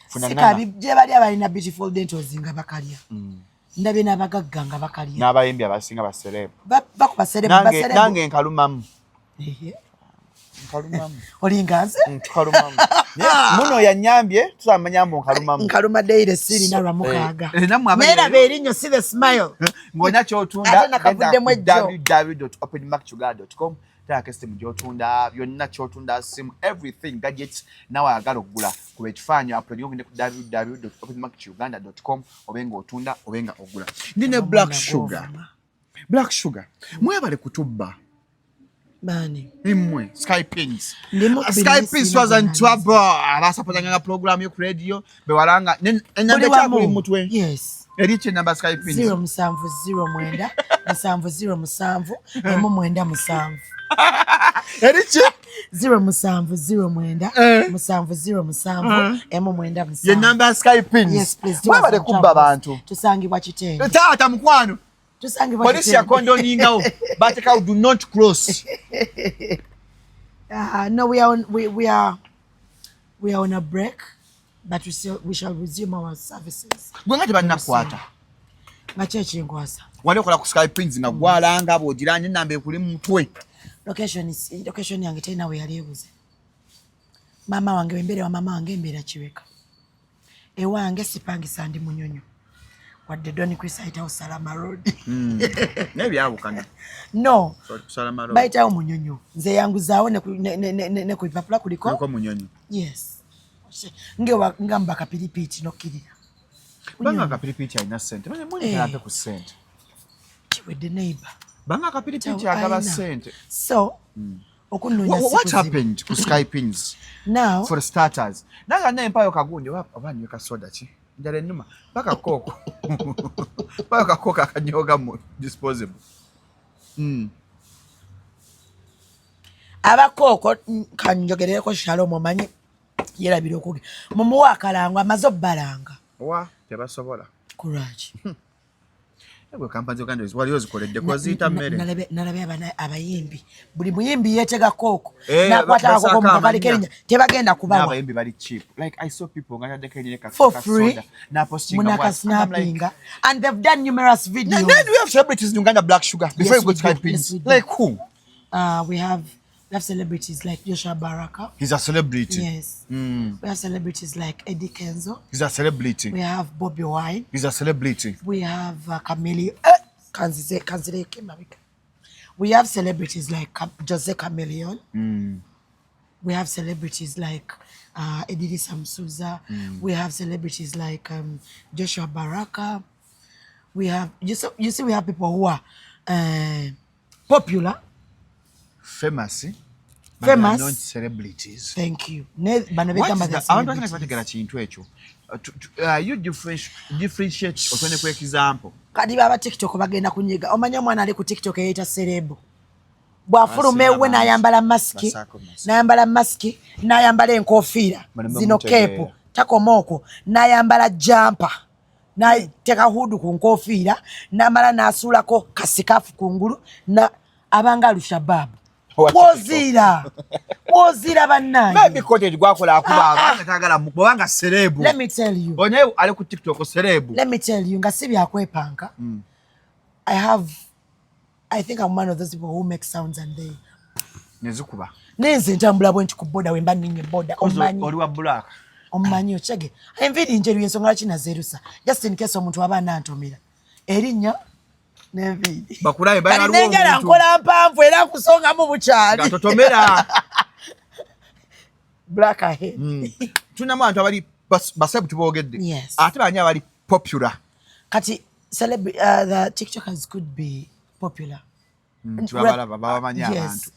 Funa Si nana. kabi gye bali abalina beautiful dentals nga bakalya. Ndabye n'abagagga nga bakalya. N'abayimbi abasinga ba celeb. Bakuba celeb, ba celeb. Nange nkalumamu. Ehe. Nkalumamu. Olinga nze? Nkalumamu. Naye muno yanyambye tusamanya mbu nkalumamu. Nkaluma daily sirina lwa mukaaga. Nammwe abali Naye laba eyo. erinnyo see the smile. Ng'olina ky'otunda, Ate nakavuddemu genda ku ejjo. www.openmarketuganda.com. Teekako esimu gy'otunda, byonna ky'otunda, simu, everything, gadgets, nawe ayagala okugula. Kuba ekifaananyi, upload ogende ku www.openmarketuganda.com obe ng'otunda, obe nga ogula. Ndi ne Black Sugar. Black Sugar, mwebale kutubba. Baani? Mmwe, Sky Pins. Ndi mubbi Sky naye Pins sirina was in gwe trouble. Abasapotanga program yo ku radio, bewalanga. Enamba Buli ekyakuli wamu. mutwe. Yes. Eri ki enamba Sky Pins? 0709 707 197. Eriki 0709 Eh. 707 197. Ye namba ya Sky Pins. Yes, please. Mwebale kubba bantu. Tusangibwa Kitende. Taata mukwano. Tusangibwa Polisi Kitende. yakondoningawo. Batekawo do not cross. No, we are on, we are on a break, but we shall resume our services. Gwe nga tebannakukwata. Nga ki ekinkwasa? Wali okola ku Sky Pins nga gwalanga bw'ogiranye ennamba ekuli mu mutwe. Location yange terina we yali ebuze. Maama wange wembeera wa maama wange embeera Kireka. Ewange sipangisa, ndi Munyonyo. Wadde Don Chris ayitawo Salama Road. Naye byawukana. No, Salama Road. bayitawo Munyonyo. Nze yanguzaawo ne ku bipapula kuliko. Kuliko Munyonyo. Yes. Ngewa ngamba kapiripiiti nokkirira. Banga akapiripiiti alina ssente. Manye Eh. mpe ku ssente. Kiwedde, neighbor. Banga akapiripiiti agaba Alina. ssente. So, okunoonya si What kuzibu. happened ku Sky Pins? Now, For starters. Nange naye mpayo kagundi oba nywe kasoda ki? Njala ennuma. Paka kooko. Mpayo kakooko akanyoga mu disposable. Abakooko kanjogerereko Shalom, omanyi yerabira okuge mumuwa akalango amaze obbalanga. Wa tebasobola. Kulwaki? Gwe kampani z'Uganda wali ozikoledde koziyita mmere. Nalabye abayimbi, buli muyimbi yeetega kooko Eh, nakwata akakoko basaako mukakali amannya. kerinnya tebagenda kubawa. N'abayimbi bali cheap. Like I saw people nga taddeko enyere ka For ka free. soda, n'apostinga bw'ati. And I'm like, Munakasnapinga and they've done numerous videos. Then we have celebrities in Uganda, Black Sugar, before Yes, you go we to do. Sky Pins. Yes, we do. Like who? We have celebrities like Joshua Baraka. He's a celebrity. Yes. We have celebrities like Eddie Kenzo. He's a celebrity. We have Bobby Wine. He's a celebrity. We have Chameleon. Kanzireke mabega. We have celebrities like Jose Chameleon. We have celebrities like Edidi Samsuza. We have celebrities like Joshua Baraka. We have you see we have people who are popular. Famous. But they are Famous. not celebrities. Thank you. Ne bano What begamba is they're the- abantu batandika celebrities. bategera kintu ekyo. You differentiate otone ku example. Kati baba TikTok bagenda kunyiga. Omanyi omwana ali ku TikTok eyeyita celeb, bw'afuluma Basinga ewuwe bangi. n'ayambala masiki, Basaako masiki. n'ayambala masiki, n'ayambala enkofiira Bano zino, bamutegeera. cap, takoma okwo, n'ayambala jumper, n'ateeka hood ku nkofiira, n'amala n'asuulako kasikafu kungulu na abanga Alushababu. Owa TikTok. Woziira woziira bannange. Maybe content gwakola akuba Ah, ah. abanga tagala bwabanga celeb. Let me tell you. Onye ali ku TikTok celeb. Let me tell you, nga si byakwepanka. I think I'm one of those people who make sounds and they Nezikuba. Nenze ntambula bwe nti ku boda, wemba nninye boda, omanyi. Oli wa black. Omumanyi okyege enviiri njeru, yensonga lwaki nazeerusa, just in case omuntu aba anantomera erinnya n'enviiri. Bakulabe Kati bali nenjala nkola mpanvu era nkusongamu bukyali. Nga totomera. Black ahead. Tulinamu abantu abali basebu tuboogedde. Yes. Ate bani abali popular? Kati the TikTokers could be popular. Tubabalaba babamanyi Yes. abantu.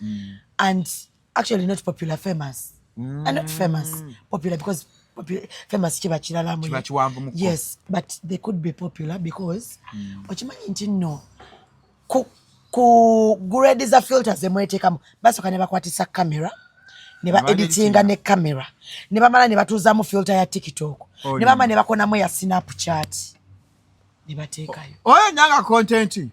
And actually not popular, famous. And not famous, popular, because famous kiba kirala mu Kiba kiwanvu mukko. Yes, but they could be popular because okimanyi nti nno ku grade za filters zemweteekamu, basooka ne bakwatisa camera ne ba Ne editinga ne camera ne bamala ne batuuzaamu filter ya TikTok, Oh, ne bamala ne bakonamu ya Snapchat ne bateekayo. Oyo nanga content.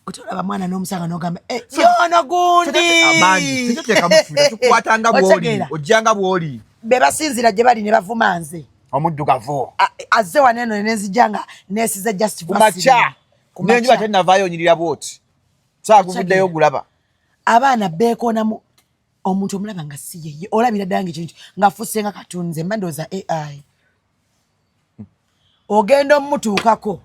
Otolaba mwana n'omusanga n'ogamba, "Eh, yono gundi." Abangi tetuteekamu filter, tukwatanga bw'oli, Otegeera? ojjanga bw'oli. Be basinzira gye bali ne bavuma nze. Omuddugavu. Azze wano eno nenzija nga nesize just Ku makya. Vaseline. Ku N'enjuba makya. tennavaayo onyirira bw'oti. Saa guvuddeyo ogulaba. Abaana beekoonamu, omuntu omulaba nga si yeye, olabira ddala nga ekintu ng'afuuse nga katunze, mba ndowooza AI. Ogenda omutuukako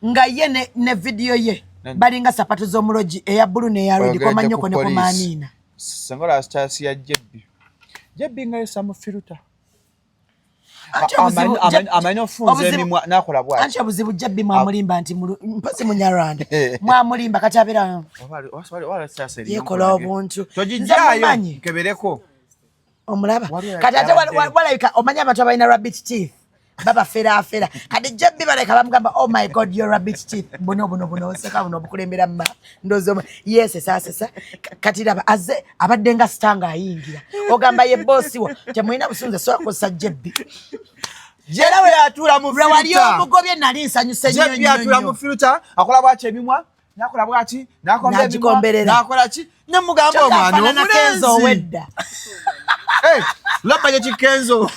nga ye ne vidiyo ye balinga sapatu z'omulogi, eya bbulu n'eya red, komanyoko ne komaaniina. Sengola stasi ya Jebbi. Jebbi nga yesa mu filter. Anti Amanyi ofunza emimwa n'akola bw'ati. Anti obuzibu Jebbi mwamulimba nti mpozi Munyarwanda, mwamulimba, kati abeera yeekola obuntu. Nze Togijjaayo mumanyi. nkebereko. Omulaba Waliwo kati ate yabaddeyo. walabika omanyi abantu abalina rabbit teeth. Babaferaafera. Kati JB baleka bamugamba, "Oh my God, your rabbit teeth." Buno buno buno oseka buno obukulembera mma ndowooza yeesesasesa. Kati laba azze abadde nga star ng'ayingira, ogamba ye boss wo. Temulina busunze, so akozesa JB. Era atuula mu Lwe wali filter. Omugobye, nali nsanyuse nnyo JB atuula nnyo mu nnyo. filter, akola bwaki emimwa, nakola bwaki, nakomba emimwa, N'agikomberera. Nakola ki, nemugamba omwana Afaanana Kenzo omulenzi. Owedda. Laba ye kikenzo.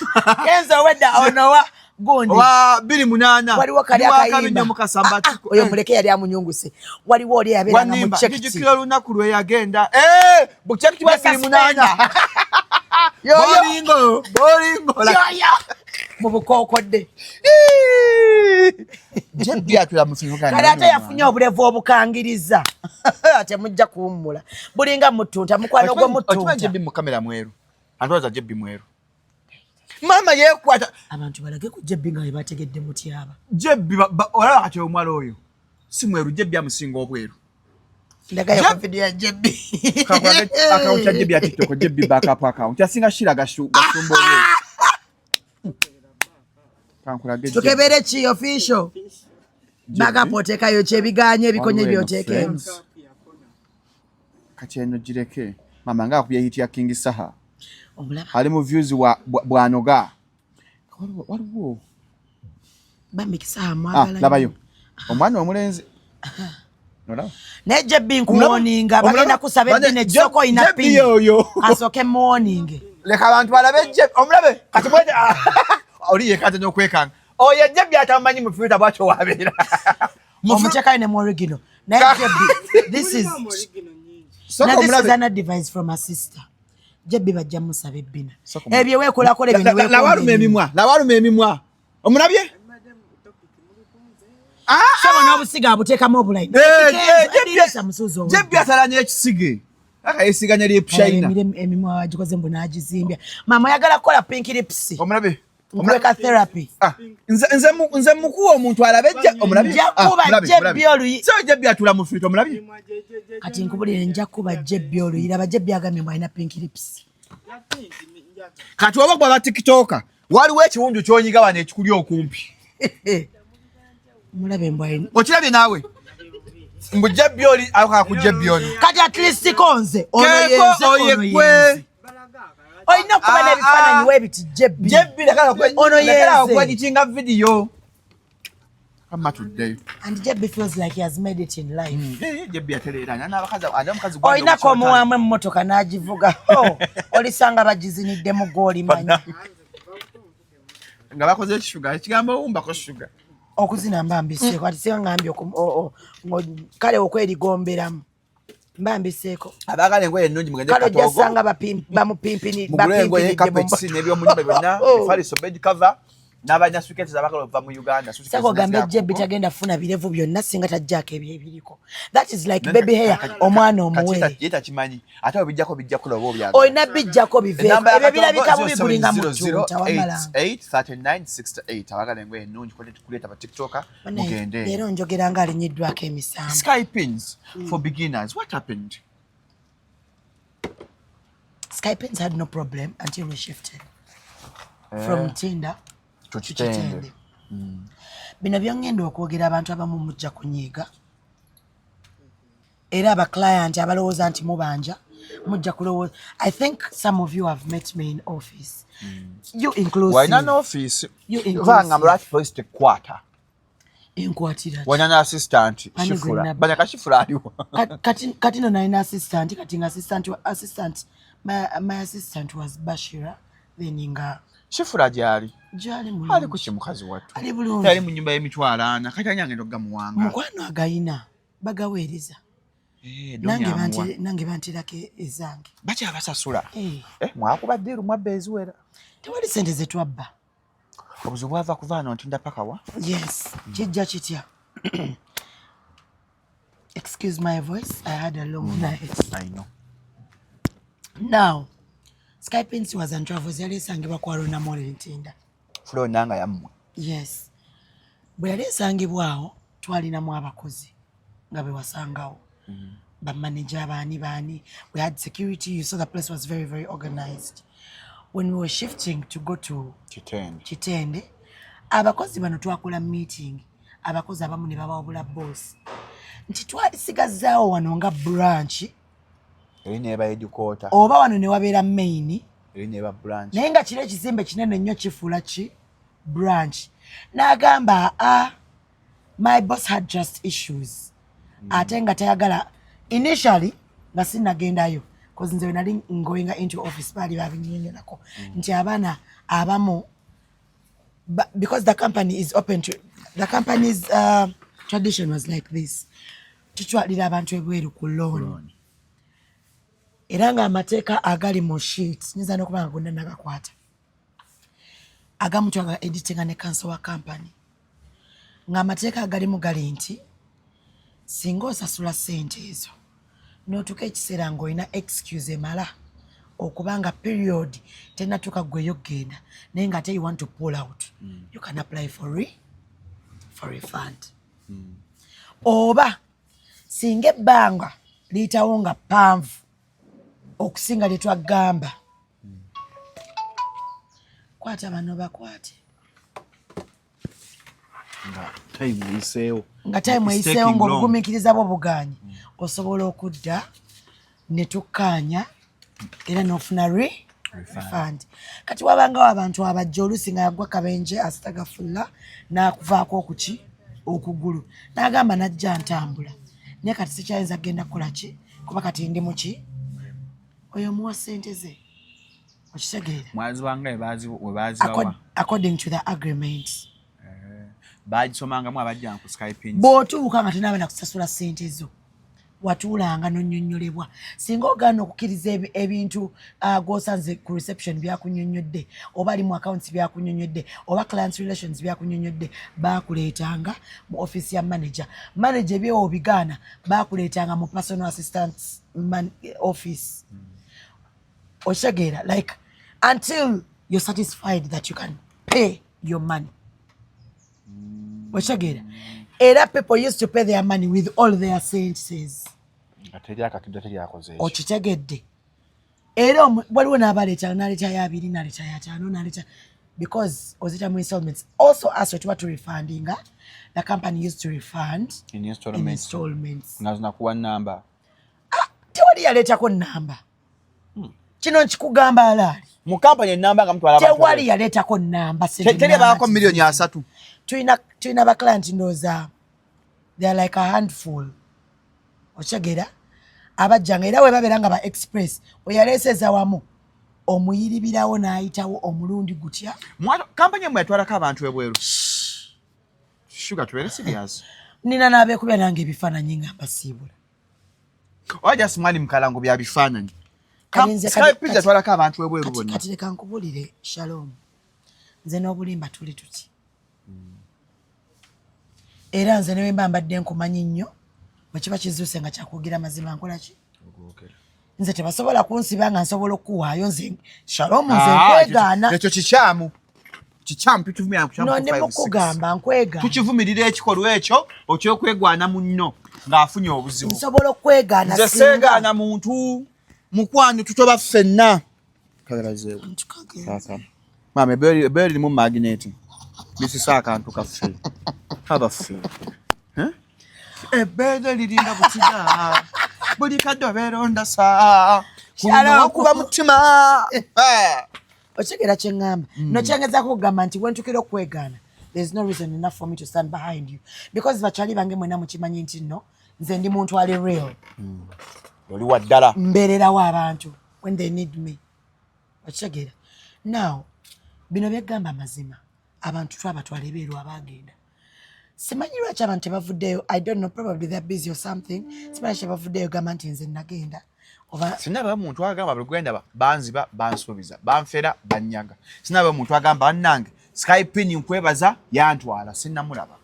Kenzo owedda ono wa gundi. Wa 2008. Waliwo kali akayimba. Mukasamba. Ah, ah, oyo muleke, yali amunyunguse. Waliwo oli yabeeranga mu Wanimba chekiti. Jijukira olunaku lwe yagenda bukyekiti bwa 2008. Yoyo. Bolingo bolingo. Yoyo mu bukookodde. JB atula mu filter. Kale ate yafunye obulevu obukangiriza, temujja kuwummula, bulinga mutunta mukwano gwe. Okimanyi Mutunta. JB mu kamera mweru, antwaza JB mweru, maama yeekwata. Abantu balage ku JB nga bwe bategedde mutyaba. JB olaba kati omuwala oyo si mweru, JB amusinga obweru. Ndagayo ku video ya JB. Account ya JB ya TikTok, JB backup account asinga Shira Gasumba obweru. Kankulage JB. Tukebere ki official backup, oteekayo kyebiganye ebikonye Waliwo eno byoteekemu. friends. Kati eno gireke, mama nga akubye hit ya King Saha. Omulaba. Ali mu views wa bwanoga waliwo. Bamikisa. Ah, Mwagala. Labayo omwana omulenzi. Olaba? Naye JB, nkuwoninga, bagenda Omulaba? kusaba eddini ekisooka olina JB pini. oyo. Kasooke muwoninge. Leka abantu balabe JB, omulabe kati mwete oli yekante n'okwekanga oyo JB atamanyi mu filter bwatyo wabeera. Omuteekayo ne mu original. Naye JB, this is Sooka now this is omulabe. an advice from a sister. JB bajja musaba ebbina. Sooka omulabe. Ebyo weekolakola ebyo. Lawaluma emimwa, lawaluma emimwa, omulabye. Sebo n'obusiga abuteekamu obulayi. Eh, eh, Musuuza. JB asala n'ekisige aka yesiganya lip shiner. Emimwa wagikoze mbu n'agizimbya. Maama, oyagala kukola pink lips? Omulabe. Nkuweka therapy. Ah, nze mukuwa omuntu alabe omulabye. Nja Ah, kuba mulabe, JB mulabe. oluyi. So JB atula mu filter, omulabye. Kati nkubulire, nja kuba JB oluyi. Laba JB agambye mbu alina pink lips. Kati oba gwaba tiktoker, waliwo ekiwundu kyonyiga wano ekikuli okumpi. Mulabe mbu alina. Okirabye naawe mbu JB oli akoka ku JB ono. Kati at least konze ono. Keeko. Yenze ono. Oyekwe. Yenze olina okuba Ah, n'ebifaananyi ah. weebiti JB. JB Ono lekera yenze. okweditinga video kama tuddeyo. And JB feels like he has made it in life. JB yatereera n'abakazi ate omukazi Olinako omuwamu emmotoka n'agivuga. Oh, olisanga bagiziniddemu gw'olimanya. Nga bakoze ekishuga ekigambo owumbako shuga. Okuzina mba mbiseeko, ati singa ngambye kale okwerigomberamu mba mbiseeko. Abaagala engoye ennungi mugende Kale ojja Katoogo. sanga Mugule engoye, bamupimpinidde. carpets n'ebyomunyumba byonna, Oh. efaliso, bed cover, n'abalina suitcases abaagala okuva mu Uganda, suitcases Saka ogambe nezirakuko. JB tagenda funa birevu byonna singa tajjaako ebyo ebiriko. That is like baby hair, omwana omuwere. Ye takimanyi, ate obijjako bijja kukola oba obyagala. Olina bijjako biveeko. Enamba ya Ebyo Katongo, birabika bubi, bulinga mutunta wamalanga. 070883968. Abaagala engoye ennungi kuleeta ba tiktoker, mugende. Leero njogera nga alinyiddwako emisambo. Sky pins for beginners, what happened? Skypins had no problem until we shifted from Tinder to to Kitende. Kitende. Bino byongenda okwogera, abantu abamu mujja kunyiiga, era abaclient abalowooza nti mubanja mujja kulowooza. I think some of you have met me in office, you inclusive. Walina n'ofiisi. You inclusive. Vanga lwaki poliisi tekwata? Enkwatira ki? Walina n'assistant. Ani gwe Shifula. nabba? Banyaka Shifula aliwo. Kati no nalina assistant, kati nga assistant my assistant was Bashira, then nga Shifula gyali. Gyali Ali mulungi. ku ki mukazi wattu? Ali bulungi. Ali mu nyumba y'emitwalo 40, kati ani agenda okugamuwanga? Mukwano agayina bagaweereza. Eh, Nange Donya amuwa. nange bantirako ezange. Bakyabasasula? Eh. Eh, mwakuba ddiiru, mwabba eziwera. Tewali sente zetwabba. Obuzibu bwava kuva wano ntinda paka wa? Yes, kijja kitya. Excuse my voice, I had a long night. I know. Now, Skypins was and Travels yali esangibwa ku Arona Mall Ntinda. Floor nanga yammwe. Yes, bwe yali esangibwawo twalinamu abakozi nga be wasangawo, bamanager, baani baani. We had security. You saw the place was very, very organized. When we were shifting to go to Kitende. Kitende, Abakozi bano twakola meeting, abakozi abamu ne babawabula boss nti twalisigazaawo wano nga branch Eri neba headquarter. Oba wano ne wabeera main. Eri neba branch. Naye nga kiri ekizimbe kinene nnyo kifuula ki branch. N'agamba, "Ah, my boss had just issues." Ate nga tayagala initially nga sinnagendayo, cause nze nali ngoinga into office baali babinnyonnyolako nti abaana abamu, because the company is open to the company's tradition was like this: tutwalira abantu ebweru ku loan, era ng'amateeka agali mu sheet nyinza n'okuba nga gonna nagakwata, agamu twaga editinga ne counsel wa company, ng'amateeka agalimu gali nti singa osasula ssente ezo n'otuuka ekiseera ng'olina excuse emala okuba nga period tenatuuka gweyo kugenda, naye nga ate you want to pull out, you can apply for refund. Oba singa ebbanga liyitawo nga ppanvu okusinga lye twagamba, kwata bano bakwate. Nga time eyiseewo. Nga time eyiseewo, ng'obugumiikiriza bwo buganye, osobola okudda ne tukkaanya era n'ofuna refund. Kati wabangawo abantu abajja oluusi nga yagwa kabenje, asitagafulla n'akuvaako okuki okugulu, n'agamba najja ntambula, naye kati sikyayinza kugenda kukola ki kuba kati ndi muki. Oyo omuwa ssente ze, okitegeera? Mwazibanga we bazibawa? According to the agreement. Bagisomangamu abajjanga ku Skype? Bw'otuuka nga tonaaba nakusasula ssente zo, watuulanga n'onnyonnyolebwa. Singa ogaana okukkiriza ebintu gw'osanze ku reception byakunnyonnyodde, oba ali mu accounts byakunnyonnyodde, oba clients relations byakunnyonnyodde, baakuleetanga mu office ya manager. Manager ebyewo obigaana, baakuleetanga mu personal assistant office, okitegeera? Like until you're satisfied that you can pay your money, okitegeera? Era people used to pay their money with all their senses. Nga teri akakidde, teri akoze ekyo. Okitegedde? Era waliwo n'abaleeta, n'aleetayo 20, n'aleetayo 50, n'aleeta, because ozita mu installments. Also us wetuba turefundinga, the company used to refund in in installments. Installments. Nga zinakuwa namba. Tewali yaleetako namba. Kino nkikugamba alaali. Mu kampani enamba nga mutwala abantu. Tewali yaleetako namba. Teri abaako miliyoni 30? Tulina ba client, ndowooza they are like a handful, okitegeera, abajjanga era we babeera nga ba express. Oyaleeseza wamu omuyiribirawo n'ayitawo omulundi gutya. Kampani emwe yatwalako abantu ebweru? Sugar, tubeere serious. Nina n'abeekubya nange ebifaananyi nga mbasiibula. Oba just mwali mukalango bya bifaananyi? Kati nze Skype yatwalako abantu ebweru bonna? Kati leka nkubulire, Shalom, nze n'obulimba tuli tuti. Era nze ne bwe mba mbadde nkumanyi nnyo, bwe kiba kizuuse nga kyakwogera mazima, nkola ki? Nze tebasobola kunsiba nga nsobola okukuwaayo. Nze Shalom, nze Ah, nkwegaana. Ekyo kikyamu, kikyamu, tukivumira ku No, ne mukugamba nkwegaana. Tukivumirira ekikolwa ekyo okyokwegwana munno ng'afunye obuzibu. Nsobola okwegaana. Nze seegaana muntu, mukwano, tutoba ffenna. Kagalazeewo. Maama, ebbeere lirimu magnet lisisa akantu kaffe kabaffe. Eh? Ebbeere liringa butiga, buli kadde obeera ondasa kuba mutima. Ah. Okitegeera kyeŋŋamba? Nokyengezako okugamba nti wentukira okwegaana, there is no reason enough for me to stand behind you, because bakyali bange mwena mukimanyi nti nno nze ndi muntu ali real. Oli wa ddala. Mbeererawo abantu when they need me, okitegeera? Now bino byegamba amazima, abantu twabatwala ebeeru abagenda. Simanyi lwaki abantu tebavuddeyo. I don't know, probably they're busy or something. Simanyi kyebavuddeyo gamba nti nze nagenda oba. Sinaba muntu agamba buli gwendaba banziba, bansuubiza, banfera, banyaga. Sinaba muntu agamba bannange Skypin nkwebaza yantwala, sinnamulaba.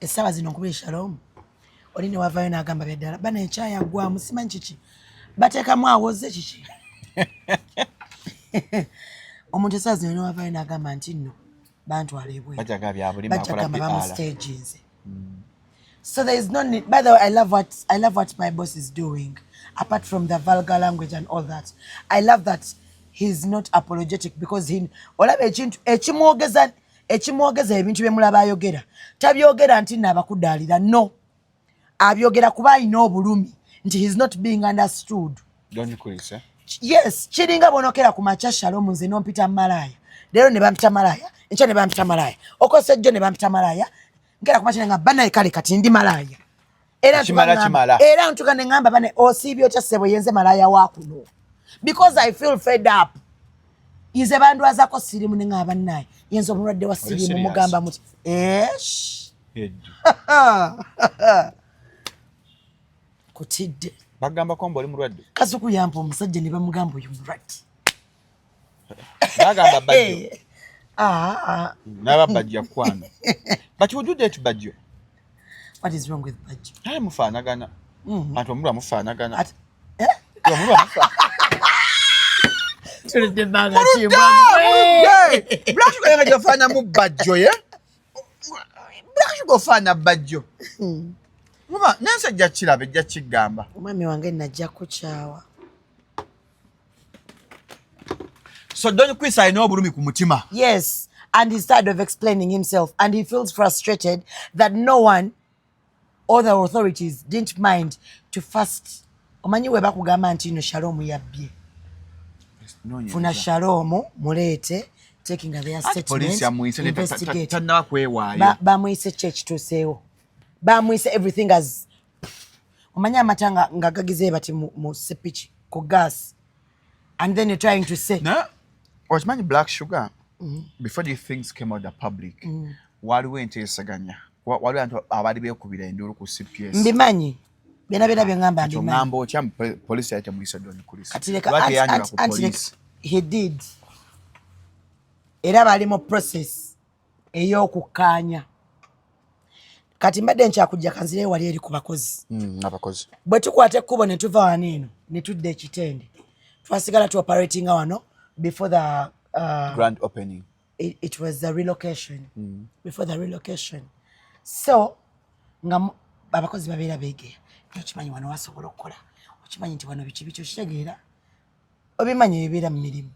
Essaawa zino nkubira, Shalom, oli ne wavayo n'agamba byaddala bana ekyayagwamu, simanyi kiki bateekamu awoze kiki. Omuntu essaawa zino newavayo n'agamba nti nno bantwala ebweru. Bajaga bya bulima. Bajja akola gamba PR. Bamustaginze. So there is no need. By the way, I love what my boss is doing. Apart from the vulgar language and all that, I love that. He's not apologetic because he, olaba ekintu ekimwogeza, ekimwogeza ebintu byemulaba ayogera, tabyogera nti naabakudaalira, no, abyogera kuba alina obulumi nti he's not being understood. Don Chris, eh? Yes, kiringa bwonokera ku makya, Shalom, nze nompita malaaya leero, ne bampita malaaya enkya, ne bampita malaaya okosa ejjo, ne bampita malaaya nkera ku makya, nga banaye kale kati ndi malaaya. Era Kimala, kimala. Era ntuka ne ŋŋamba, bane osiibye otya ssebo? Yenze malaaya wa kuno because I feel fed up. Nze bandwazako sirimu, ne ŋŋamba bannaye yenze omulwadde wa sirimu. Serious? Mugamba muti esh. Eddu. Kutidde. Bagambako mbu oli mulwadde. Kasuku yampa omusajja ne bamugamba oyo mulwadde. Bagamba Bajjo. Ah, ah. N'aba Bajjo yakwana. But would you date Bajjo? What is wrong with Bajjo? Naye mufaanagana. Anti omulwa mufaanagana. Eh? Omulwa mufaanagana. Tulidde ebbanga. Muludde! Black Sugar nga gyofaanamu Bajjo, ye? Black Sugar ofaana Bajjo. Muba nensi ejja kiraba, ejja kigamba. Omwami wange najja kukyawa. So Don Chris alina obulumi ku mutima. Yes, and he's tired of explaining himself and he feels frustrated that no one or the authorities didn't mind to first, omanyi we bakugamba nti no Shalom yabbye, funa Shalom muleete, taking their Anti poliisi statement, yamuyise ne investigate. Tannaba kwewaayo. Bamuyise ki ekituuseewo, bamuyise everything as, omanyi amata nga gagize bati mu sepiki ku gas and then you're trying to say Naye okimanyi, Black Sugar, before these things came out the public, waliwo enteeseganya. Waliwo abantu abaali beekubira enduulu ku CPS. Mbimanyi byona byona byeŋŋamba. Kati Mbimanyi. oŋŋamba otya mu poliisi yali temuyise Don Chris? Kati leka Lwaki yeyanjula ku anti poliisi? He did, era bali mu process ey'okukkaanya. Kati mbadde nkyakujja, kanzireyo wali eri ku bakozi. Abakozi. Bwe tukwata ekkubo ne tuva wano eno ne tudda ekitende, twasigala tu operatinga wano before the Grand opening. It was the relocation, before the relocation. So nga abakozi babeera beegeya, naye okimanyi wano wasobola okukola, okimanyi nti wano biki biki, okitegeera, obimanyi ebibeera mu mirimu.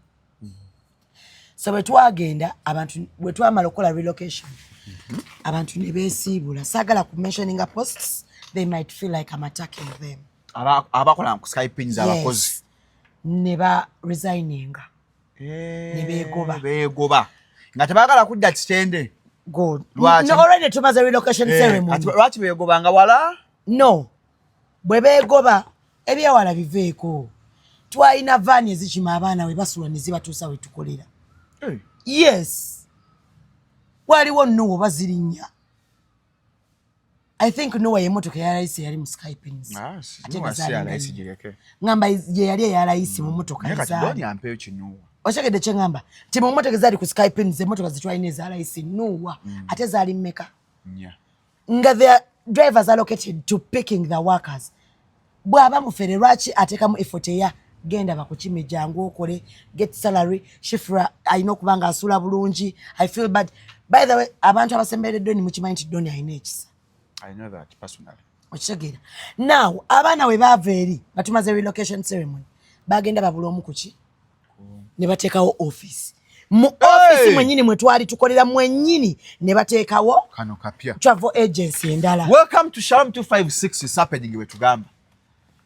So bwe twagenda, abantu bwe twamala okukola relocation, abantu ne beesiibula. Saagala ku mentioninga posts, they might feel like I'm attacking them. Abakola ku Skypins, abakozi. Yes. Ne ba resigninga ne beegoba. Beegoba nga tebaagala kudda Kitende. Good. Lwaki? No, already tumaze relocation ceremony. Kati lwaki beegobanga wala? No, bwe beegoba ebyewala biveeko. Twalina vaani ezikima abaana we basula ne zibatuusa we tukolera. Yes, waliwo Noah oba zirinnya. I think Noah yemotoka eyalayisi eyali mu Skypins. Ah, Ate Noah nga si zaali yalayisi nga nnyo. gireke. Ngamba ye yali eyalayisi mu motoka Naye kati ezaali. Doni ampeeyo kinuwa. Okyegedde kyeŋŋamba nti mu motoka ezaali ku Skypins, emotoka zetwalina ezalayisi Noah, ate zaali mmeka? Nnya. Nga the drivers allocated to picking the workers, bw'aba mufere lwaki ateekamu effort eya genda bakukime, jangu okole, get salary? Shifra alina okuba nga asula bulungi. I feel bad. By the way, abantu abasemberedde Doni mukimanyi nti Doni alina ekisa. I know that personally. Okitegeera? Now abaana we baava eri nga tumaze relocation ceremony, bagenda babula omu kuki ne bateekawo office mu office Hey! mwennyini mwe twali tukolera mwennyini, ne bateekawo Kano kapya. travel agency endala. Welcome to Shalom 256 is happening. Wetugamba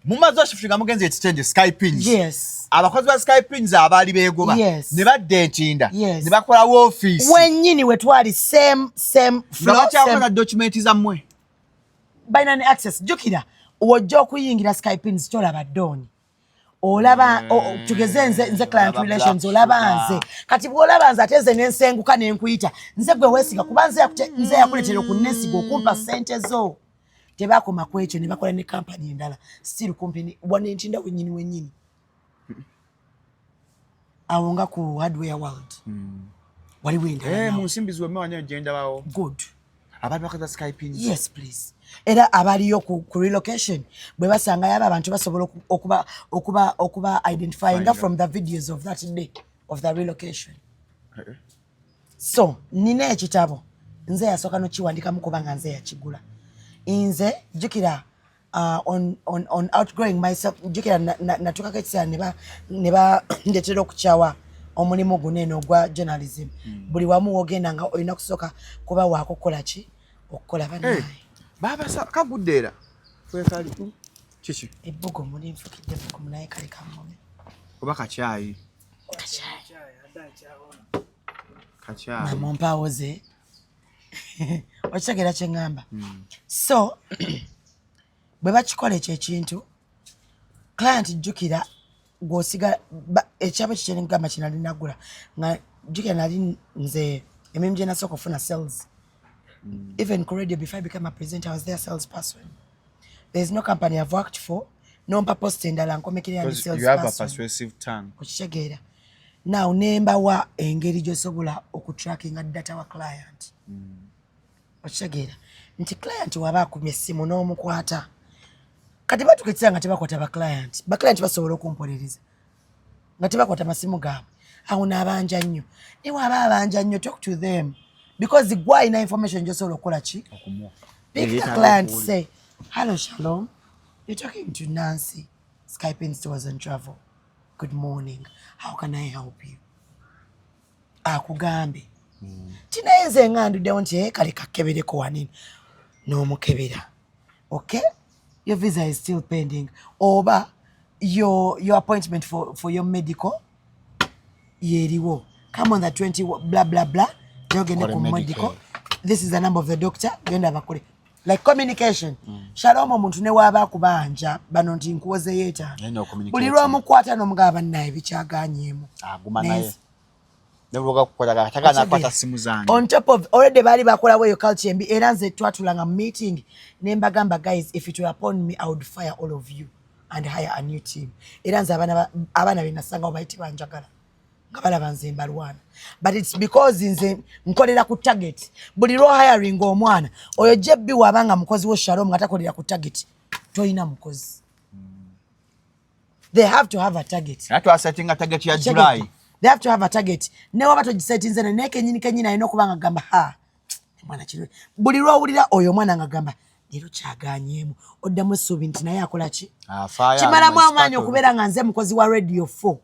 mumaze oshiftinga, mugenzi ekitende Skypins. Yes. Abakozi ba Skypins abaali beegoba ne badda Entinda ne bakolawo ofiisi. Wennyini we twali, same same Nga floor, bakyakola same document zammwe. Balina ne access. Jjukira wojja okuyingira Skypins tolaba Doni, olaba tugeze nze client Olaba relations, Black olaba Sugar. nze. Kati bw'olaba nze, ate nze nensenguka nenkuyita nze gwe weesiga, kuba nze yakuleetera okunesiga okumpa ssente zo. Tebakoma ku ekyo, ne bakola ne kampani endala still kumpi wano Entinda wennyini wennyini awo nga ku Hardware World waliwo endala Eh, nawo. mu nsimbi ziweme wanyo gyendabawo. Good. Abantu bakoza Skypins. Yes please. Era abaliyo ku relocation bwe basangayo abo abantu basobola okuba identifyinga from the videos of that day of the relocation. So nina ekitabo, nze yasooka nokiwandikamu kubanga nze yakigula. Nze jjukira On outgrowing myself, njukira natuukako ekiseera ne bandetera okukyawa omulimu guno eno ogwa journalism. Buli wamu wogenda nga olina kusooka kuba waako kukola ki, okukola bannaye. Baba kagudde era kwekali kiki? Ebbugo muli nfukidde ebbugo, naye kale kamume. Oba kakyayi? Kakyayi. Mama mpaawoze, okitegeera kye ŋŋamba? So bwe bakikola ekyo ekintu, client, jjukira gw'osiga ekyabo kikyenigamba kinali nagula nga jjukira nali nze emirimu gye nasooka okufuna sales. Even ku radio, before I became a presenter, I was their sales person. There is no company I've worked for nompa post endala nkomekerera ndi Because sales you have a person. persuasive tongue. Okitegeera? Now nembawa engeri gyosobola okutrackinga data wa client. Okitegeera nti client waba akumya essimu n'omukwata, kati batuka ekiseera nga tebakwata baclient. Baclient basobola okumpolereza nga tebakwata masimu gaabwe. Awo naabanja nnyo, naye waba abanja nnyo, talk to them, because gwe alina information gyosobola okukola ki? Okumuwa. Pick the client, say, "Hello, Shalom, you're talking to Nancy, Skype Stores and Travel. Good morning, how can I help you?" Akugambe ti naye nze nga nduddewo nti, "Eh, kale kakebereko wanini." N'omukebera, okay, your visa is still pending, oba your appointment for your medical yeriwo, come on the 20 blah blah blah, gyogende Kole ku medical. Medical, this is the number of the doctor, genda bakole. Like communication. Shalom, omuntu ne waaba akubanja bano nti nkuwozeyo etaano, Naye n'ocommunicate. buli lwomukwata n'omugaba, bannaye bikyaganyemu. Aguma naye taganakwata simu zange. On top of already baali bakolawo eyo culture embi, era nze twatulanga mu meeting ne mbagamba, "Guys, if it were upon me, I would fire all of you and hire a new team." Era nze abaana be nasangawo baali tebanjagala nga balaba nze mbalwana, but it's because nze nkolera ku target. Buli lwo hiring omwana oyo jebbi wabanga mukozi wo Shalom nga takolera ku target, tolina mukozi. They have to have a target. Era twasettinga target ya July. They have to have a target. Newaba togisetinze, naye kenyini kenyini alina okuba nga gamba, ha, mwana kiro buli lwowulira oyo omwana nga gamba leero kyaganyemu, oddamu essuubi nti naye akola ki. Afaayo. Kimalamu aluma amaanyi isikato. Okubeera nga nze mukozi wa Radio 4,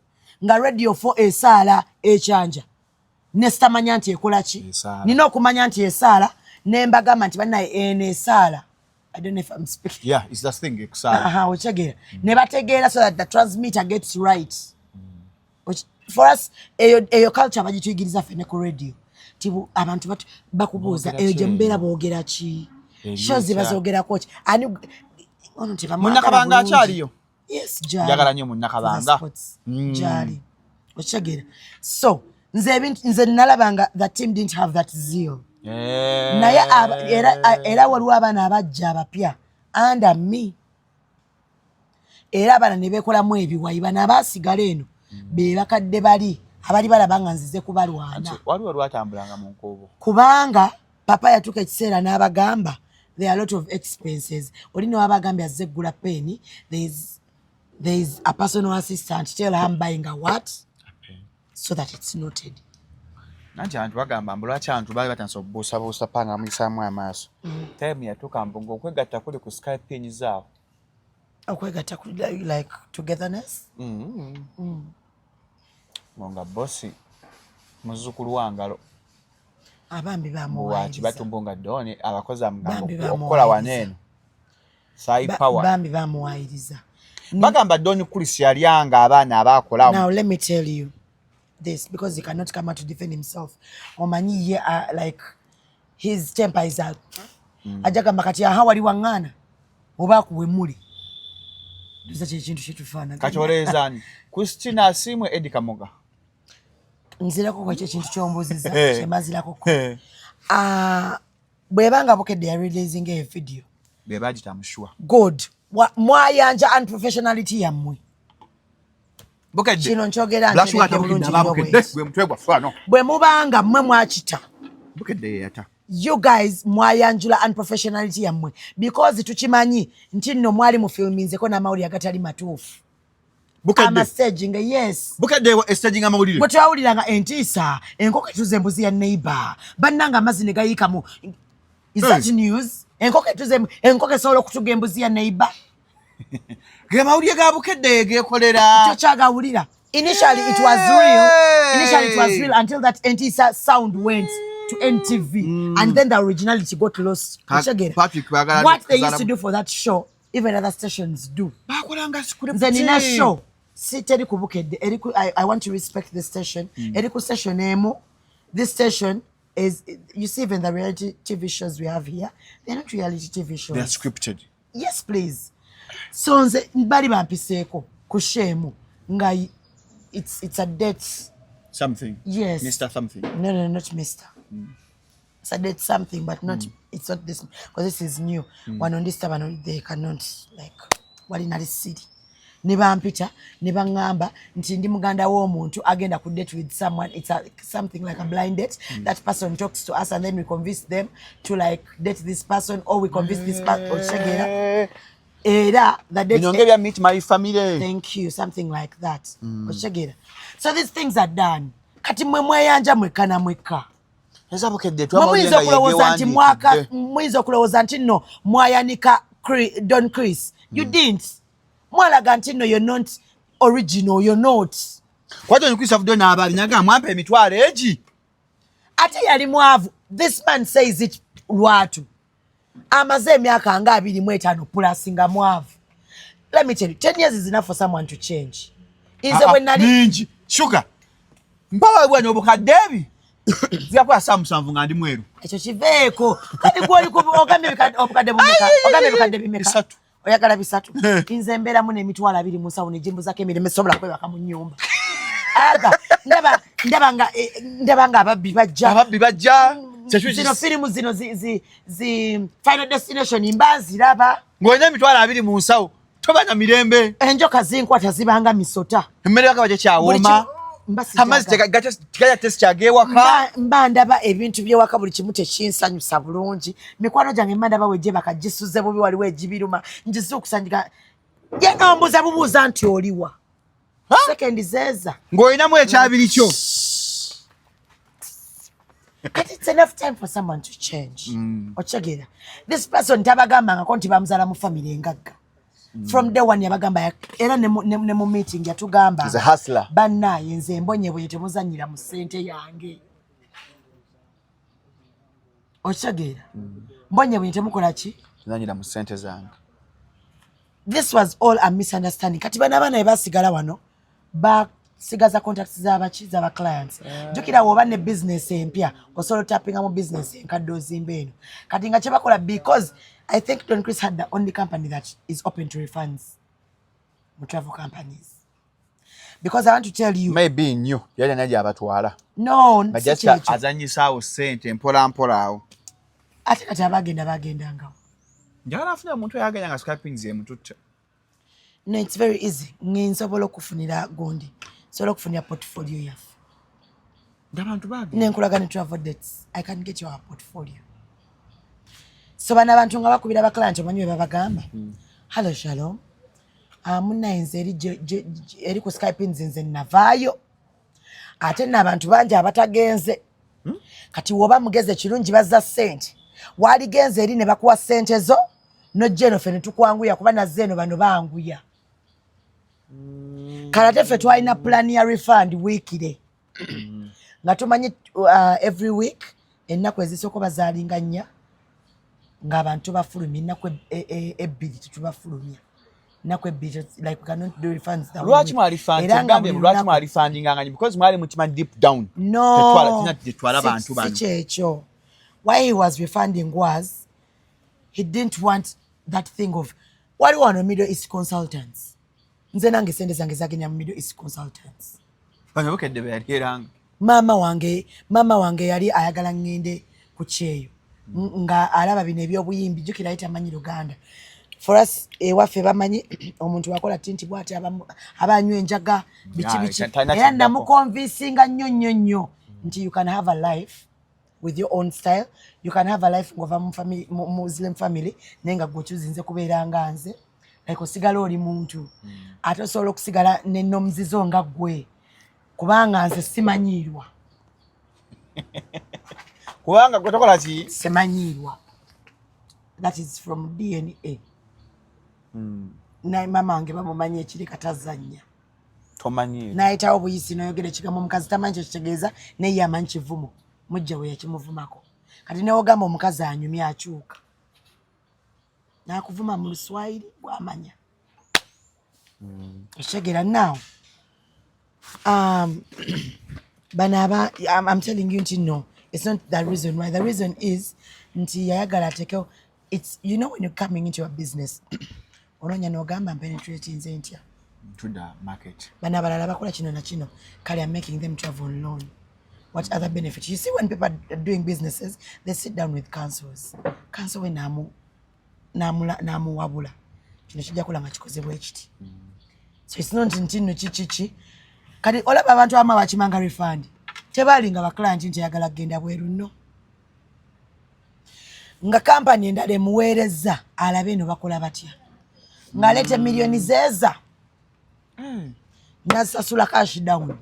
nga Radio 4 esaala ekyanja nesitamanya nti ekola ki. Esaala. Nina okumanya nti esaala, nembagamba nti bannaye eno esaala. I don't know if I'm speaking. Yeah, it's the thing, ekusaala. Aha, okitegeera, ne bategeera so that the transmitter gets right. For us eyo culture bagituyigiriza ffe ne ku radio ti abantu bakubuuza Boogera eyo ki gye mubeera eyo? boogera ki, Ebyo shows bazogerako ki, ani ono tebamwagala Munnakabanga bulungi. akyaliyo? Yes, gyali. Njagala nnyo Munnakabanga. For the sports. Gyali, okitegeera? So nze ebintu nze nalabanga the team didn't have that zeal. Eh. Naye era waliwo abaana abajja abapya under me, era abaana ne beekolamu ebiwayi. Bano abaasigala eno be bakadde bali abali balaba nga nzize kubalwana. Anti waliwo lwatambulanga mu nkuubo. Kubanga papa yatuuka ekiseera n'abagamba there are a lot of expenses. Oli newaba agambye azze eggula peeni, there is a personal assistant, tell her I'm buying a what, so that it's noted. Nanti abantu bagamba mbu lwaki abantu baali batandise okubuusabuusa panga bamuyisaamu amaaso. Time yatuuka mbu ng'okwegatta kuli ku Skype zaawo. Okwegatta like togetherness. Nga bosi muzzukulu wa ngalo. Abambi Waki bamuwayiriza. Batumbu nga doni abakozi amugamba Bambi okukola wano bamuwayiriza. eno sai power. Bambi bamuwayiriza. Bagamba Don Chris yalyanga abaana abakola. Now let me tell you this, because he cannot come out to defend himself. Omanyi ye, like his temper is out. Ajja gamba kati aha wali waŋŋaana oba akuwemule. Tuza kyekintu kyetufaanagana. Kati oleezani Christina Asiimwe, Edi Kamoga? Nzirako kwekyo ekintu kyombuuziza kyemazirako. Ah, bwebanga Bukedde ya releasing eyo video, be bagita mushuwa. Good. Mwayanja unprofessionality yammwe. Bukedde. Kino nkyogera Black Sugar nteredde bulungi tabukidde nnyo Bukedde bwenti. gwe mutwe gwaffe wano. Bwe mubanga mmwe mwakita, Bukedde yeyata. You guys mwayanjula unprofessionality yammwe, because tukimanyi nti nno mwali mufilminzeko n'amawulire agatali matuufu. Bukedde. Amastaging, yes. Bukedde estaging amawulire. Bwe twawuliranga entiisa, enkoko etuza embuzi ya neighbor, bannanga amazzi ne gayiikamu. Is that news? Enkoko etuze, enkoko esobola okutuga embuzi ya neighbor. Ge mawulire ga Bukedde geekolera. Tokyagawulira. Initially it was real. Initially it was real until that Entiisa sound went to NTV and then the originality got lost. Okitegeera? Patrick baagala What they used to do for that show, even other stations do. Bakolanga script. Nze nina show, si teri ku Bukedde, eri ku, I want to respect the station. Eri ku station emu. This station is, you see, even the reality TV shows we have here, they're not reality TV shows. They are scripted. Yes, please. So nze bali bampiseeko ku show emu nga it's a date. Something. Yes. Mr. Something. No, not Mr. It's a date something, but not, it's not this, because this is new. Wano ndi star, bano they cannot, like, wali nali siri, ne bampita ne baŋŋamba nti ndi muganda w'omuntu agenda ku date with someone. It's a, something like a blind date. That person talks to us and then we convince them to, like, date this person, or we convince this person, okitegeera? Era the date Bino ng'ebya Meet My Family. Thank you, something like that, okitegeera? So these things are done. Kati mwe mweyanja mwekka na mwekka. Eza Bukedde. Mwe muyinza okulowooza nti mwaka, muyinza okulowooza nti nno mwayanika Don Chris. You didn't. Mwalaga nti nno you're not original, you're not. Kwati Chris avuddeyo n'abaali naga mwampa emitwalo egi. Ate yali mwavu. This man says it lwatu, amaze emyaka nga 25 plus nga mwavu. Let me tell you, 10 years is enough for someone to change. Nze Ah, bwe nali mingi sugar mpawa bwano obukadde ebi ziyakuba saa 7 nga ndi mweru. Ekyo kiveeko. Kati gwoli ogambye obukadde bumeka? Ogambye ebikadde bimeka? 3. Oyagala 3? Nze mbeeramu n'20,000 mu nsawo, negimbuzako emirimu, esobola kwebaka mu nnyumba. Aga ndaba nga ababbi bajja. Ababbi bajja. Zino firimu zino zi Final Destination mba nziraba. Ng'olina 20,000 mu nsawo, toba na mirembe. Enjoka zinkwata, zibanga misota. Emmere yakaba Buli tekyawooma. Mba sijagala. Amazzi tegajja tesi kyagewaka. Mba ndaba ebintu byewaka, buli kimu tekinsanyusa bulungi. Mikwano gyange mba ndaba wejje bakagisuze bubi, waliwo egibiruma, ngizuukusa ngiga ye nombuuza bubuuza nti oliwa, sekendi zeeza. Ng'olinamu ekyabiri kyo. Kati it's enough time for someone to change, okitegeera? This person tabagambangako nti bamuzaala mu family engagga. From day one yabagamba era ne mu meeting yatugamba, He's a hustler. "Bannaaye, nze mbonyebonye, temuzanyira mu ssente yange." Okitegeera? Mbonyebonye, temukola ki? Zanyira mu ssente zange. This was all a misunderstanding. Kati bano abaana be basigala wano, basigaza contacts z'abaki, z'aba clients. Jjukira woba ne business empya, osobola otapinga mu business enkadde ozimba eno. Kati nga kyebakola, because I think Don Chris had the only company that is open to refunds mu travel companies, because I want to tell you Maybe nnyo yali alina gyabatwala. No, nga si just kyekyo. Azanyisaawo ssente mpola mpola awo. Ate kati abagenda bagendangawo. Njagala afune omuntu eyagenda nga Skypins emututte. No, it's very easy. Nsobola okufunira gundi, nsobola okufunira portfolio yaffe. Ng'abantu bagenda. Nenkulaga ne travel dates. I can get you our portfolio. So bano abantu nga bakubira ba client, omanyi bwe babagamba? "Hallo, Shalom. Munnaye nze eri eri ku Skype, nze navaayo, ate nno abantu bangi abatagenze. Kati woba mugezi ekirungi, bazza ssente. Waaligenze eri ne bakuwa ssente zo, nojja eno ffe ne tukwanguya, kuba nazze eno bano banguya." Kale ate ffe twalina plan ya refund weekly, nga tumanyi every week ennaku ezisooka bazaalinga 4 ng'abantu bafulumya, ennaku 2 tetubafulumya, ennaku 2 like we cannot do refunds the whole Lwaki week. mwali Era nga buli lwaki lunaku- mwali fundinganganye? Because mwali mukimanyi deep down No. Tetwala, tetwala bantu bano. Si kyekyo. Why he was refunding was he didn't want that thing of waliwo wano Middle East consultants. Nze nange sente zange zagenda mu Middle East consultants. Bano Bukedde be yali eranga. Maama wange yali ayagala ŋŋende ku kyeyo, nga alaba bino ebyobuyimbi. Jjukira yali tamanyi Luganda. For us ewaffe bamanyi omuntu wakola tinti bwati aba anywa enjaga, biki biki. Talina Era kiddako. namuconvincinga nnyo nnyo nnyo nti you can have a life with your own style, you can have a life ng'ova mu mu Muslim family, naye nga gwe okyuzinze kubeera nga nze, like osigala oli muntu, ate osobola okusigala n'ennomuzizo nga ggwe, kubanga nze simanyiirwa. Kubanga gwe tokola ki? Simanyiirwa. That is from DNA. Naye mama wange bamumanyi ekiri katazannya. Tomanyi. Nayitawo buyisi noyogera ekigambo omukazi tamanyi kyekitegeeza, naye ye amanyi kivumo, mujja we yakimuvumako. Kati newogamba omukazi anyumya akyuka nakuvuma mu Luswayiri gwamanya. Okitegeera? Now bano aba I'm telling you nti no, it's not the reason why. The reason is nti yayagala atekewo, it's you know, when you're coming into a business, onoonya n'ogamba mpenetrate nze ntya to the market. Bano abalala bakola kino na kino, kale I'm making them travel on loan. What other benefit? You see, when people are doing businesses, they sit down with councils. Council we namuwabula kino kijja kola nga kikozebwa ekiti. So it's not nti nno kikiki. Kati olaba abantu abamu abakimanga refund tebalinga baclient nti ayagala kugenda bweru, nno nga kampani endala emuweereza alabe eno bakola batya, ng'aleeta emiliyoni zeeza nasasula cash down,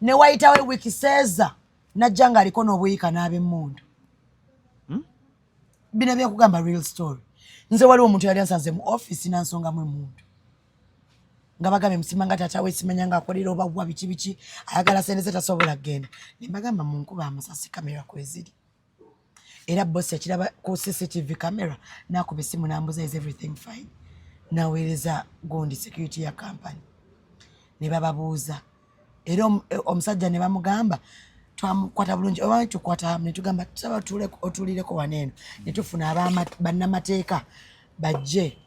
ne wayitawo ewiiki seeza najja ng'aliko n'obuyika n'ab'emmundu. Bino byekugamba real story. Nze waliwo omuntu yali ansanze mu office nansongamu emundu nga bagambye musima nga tata we simanya ng'akolera oba bwa biki biki, ayagala sente ze tasobola kugenda. Ne mbagamba mu nkuba amasasi, kamera kweziri, era boss yakiraba ku CCTV camera n'akuba essimu n'ambuza, "Is everything fine?" Naweereza gundi security ya company ne bababuuza, era omusajja ne bamugamba twamukwata bulungi oba tukwata, ne tugamba tusaba otuulireko wano eno, ne tufuna bannamateeka bajje,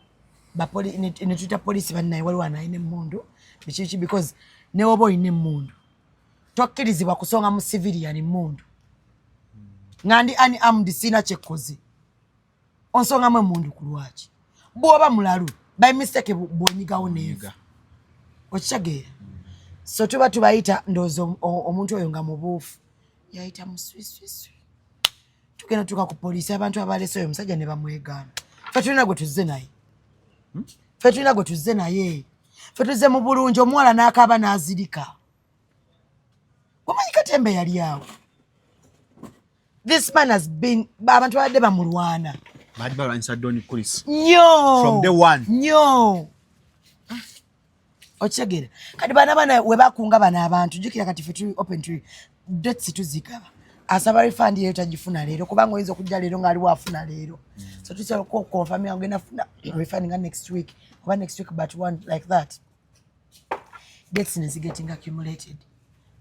ne tuyita poliisi, bannaye waliwo analina emmundu biki biki, because ne woba olina emmundu tokkirizibwa kusonga mu civilian mundu. Nga ndi unarmed, siina kyekkoze, onsongamu emundu ku lwaki? Bw'oba mulalu, by mistake bw'onyigawo neeva, okitegeera? So tuba tubayita, ndowooza omuntu oyo nga mubuufu yayita muswiswiswi. Tugenda tuuka ku poliisi, abantu abalese oyo omusajja ne bamwegaana. Fe tulina gwe tuzze naye, fe tulina gwe tuzze naye, fe tuzze mu bulungi. Omuwala n'akaaba n'azirika. Omanyi katembe yali awo. This man has been, abantu babadde bamulwana. Baali balwanyisa Don Chris. Nnyo. From day one. Nnyo, okitegeera? Kati bana bana we bakunga bano abantu, jjukira kati fe tuli open to dates, tuzigaba. Asaba refund yeyo tagifuna leero, kubanga oyinza okujja leero ngaaliwo afuna leero. So tusobola okuconfirming ogenda funa refund nga next week oba next week but one like that. Dates nezigetting accumulated.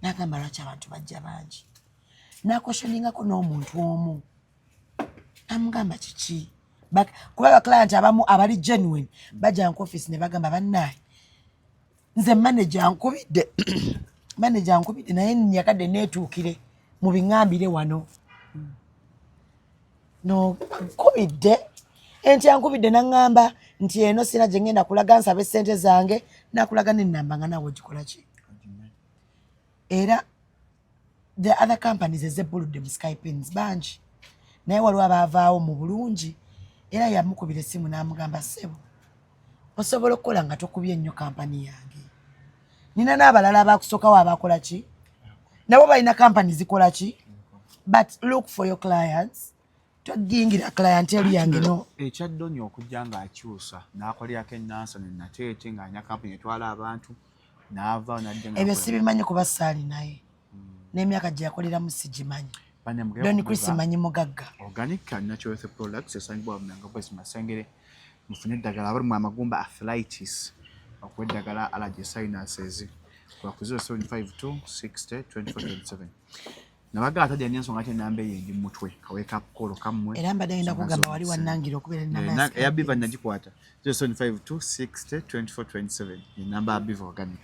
Nagamba lwaki abantu bajja bangi, naquestioningako n'omuntu omu namugamba kiki. Kuba baclient abamu abali genuine bajja ku office ne bagamba, "Bannaye, nze manager ankubidde, manager ankubidde, naye nyagadde neetuukire mubiŋŋambire wano." No nkubidde enti ankubidde naŋŋamba nti eno sina gye ŋŋenda kulaga, nsaba essente zange, nakulaga nenamba nga naawe ogikola ki. Era the other companies ezebbuludde mu Skypins bangi, naye waliwo abaavaawo mu bulungi. Era yamukubira essimu n'amugamba, "Ssebo, osobola okukola nga tokubye nnyo kampani yange, nina n'abalala abakusookawo abakola ki, nabo balina kampani zikola ki, but look for your clients, togingira clientele yange." No. Ekya Doni okujja ng'akyusa n'akolerako enansoni Nateete ng'alina kampuni etwala abantu n'ava nadde. Ebyo sibimanyi kuba saali naye n'emyaka gye yakoleramu sigimanyi. Don Chris manyi mugagga. Organic natural health products esangibwa Mmengo Boys Masengere. Mufune eddagala abali mu amagumba, arthritis, okuwa eddagala allergy, sinuses, kwa ku 0752 60 24 27. Nabaga atajja n'ensonga ate enamba eyo endi mutwe kaweeka kolo kammwe. Era mbadde ngenda kugamba wali wannangira okubeera enamba ya eya Biva nagikwata, 0752 60 24 27, enamba ya Biva Organic.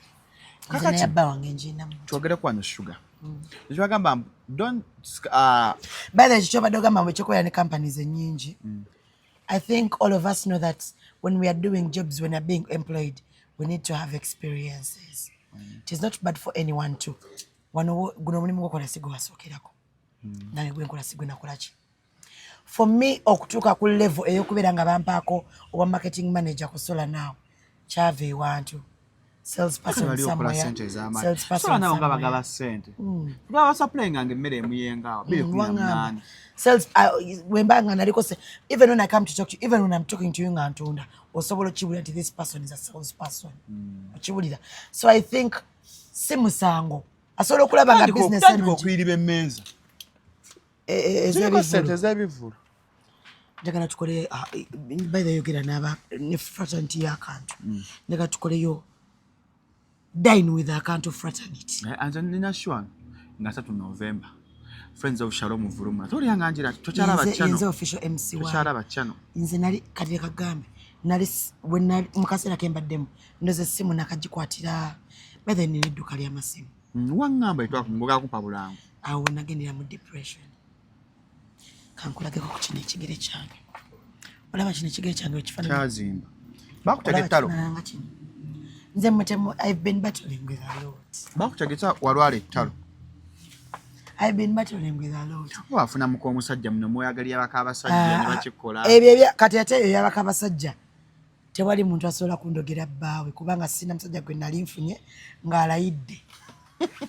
Nze naye bba wange njina. Twogere kwano sugar ekyebagamba don't By the way, kyobadde ogamba mbu ekyokubeera ne companies ennyingi, I think all of us know that when we are doing jobs, when we are being employed, we need to have experiences. It is not bad for anyone to wano guno omulimu gwokola si gwe wasookerako, nange gwenkola si gwe nakola ki. For me okutuuka ku level ey'okubeera nga bampaako owa marketing manager ku Solar Now, kyava ewantu salesperson somewhere, salesperson nawo nga somewhere. Bagaba sente, tulaba basupplyinganga emmere emuyengaawo 2018. Waŋŋamba. Sales, wemba nga naliko even when I come to talk to you, even when I'm talking to you nga ntunda, osobola okiwulira nti this person is a sales person. Okiwulira. So I think si musango. Asobola okulaba nga business tandika eno okuyiriba emmeeza ziriko ez'ebivvulu. sente ez'ebivvulu. Njagala tukole, by the way, yogera n'aba ne fraternity y'akantu. Njagala tukoleyo dine with akantu fraternity. Nze nina sure nga 3 November, Friends of Shalom Vulumula, tolyanga njira tokyalaba Yenze channel official MC wa tokyalaba channel. Nze nali kati leka gambe nali we nali mu kaseera ke mbaddemu ndoze essimu nakagikwatira, by the way, nina edduuka ly'amasimu. Waŋŋamba etwakumbuga kumpa bulango. Awo we nagendera mu depression. Kankulageko ku kino ekigere kyange, olaba kino ekigere kyange ekifaananyi Kyazimba bakutega olaba ettalo. kifaanana nga kino. Nze mutemu, I've been battling with a lot. Bakutegesa walwala ettalo. I've been battling with a lot. Wafuna muka omusajja muno mweyagalira baka abasajja ne bakikola. Ebyo kati ate ebyo byabaka abasajja, tewali muntu asobola kundogera bbaawe, kubanga sina musajja gwe nali nfunye ng'alayidde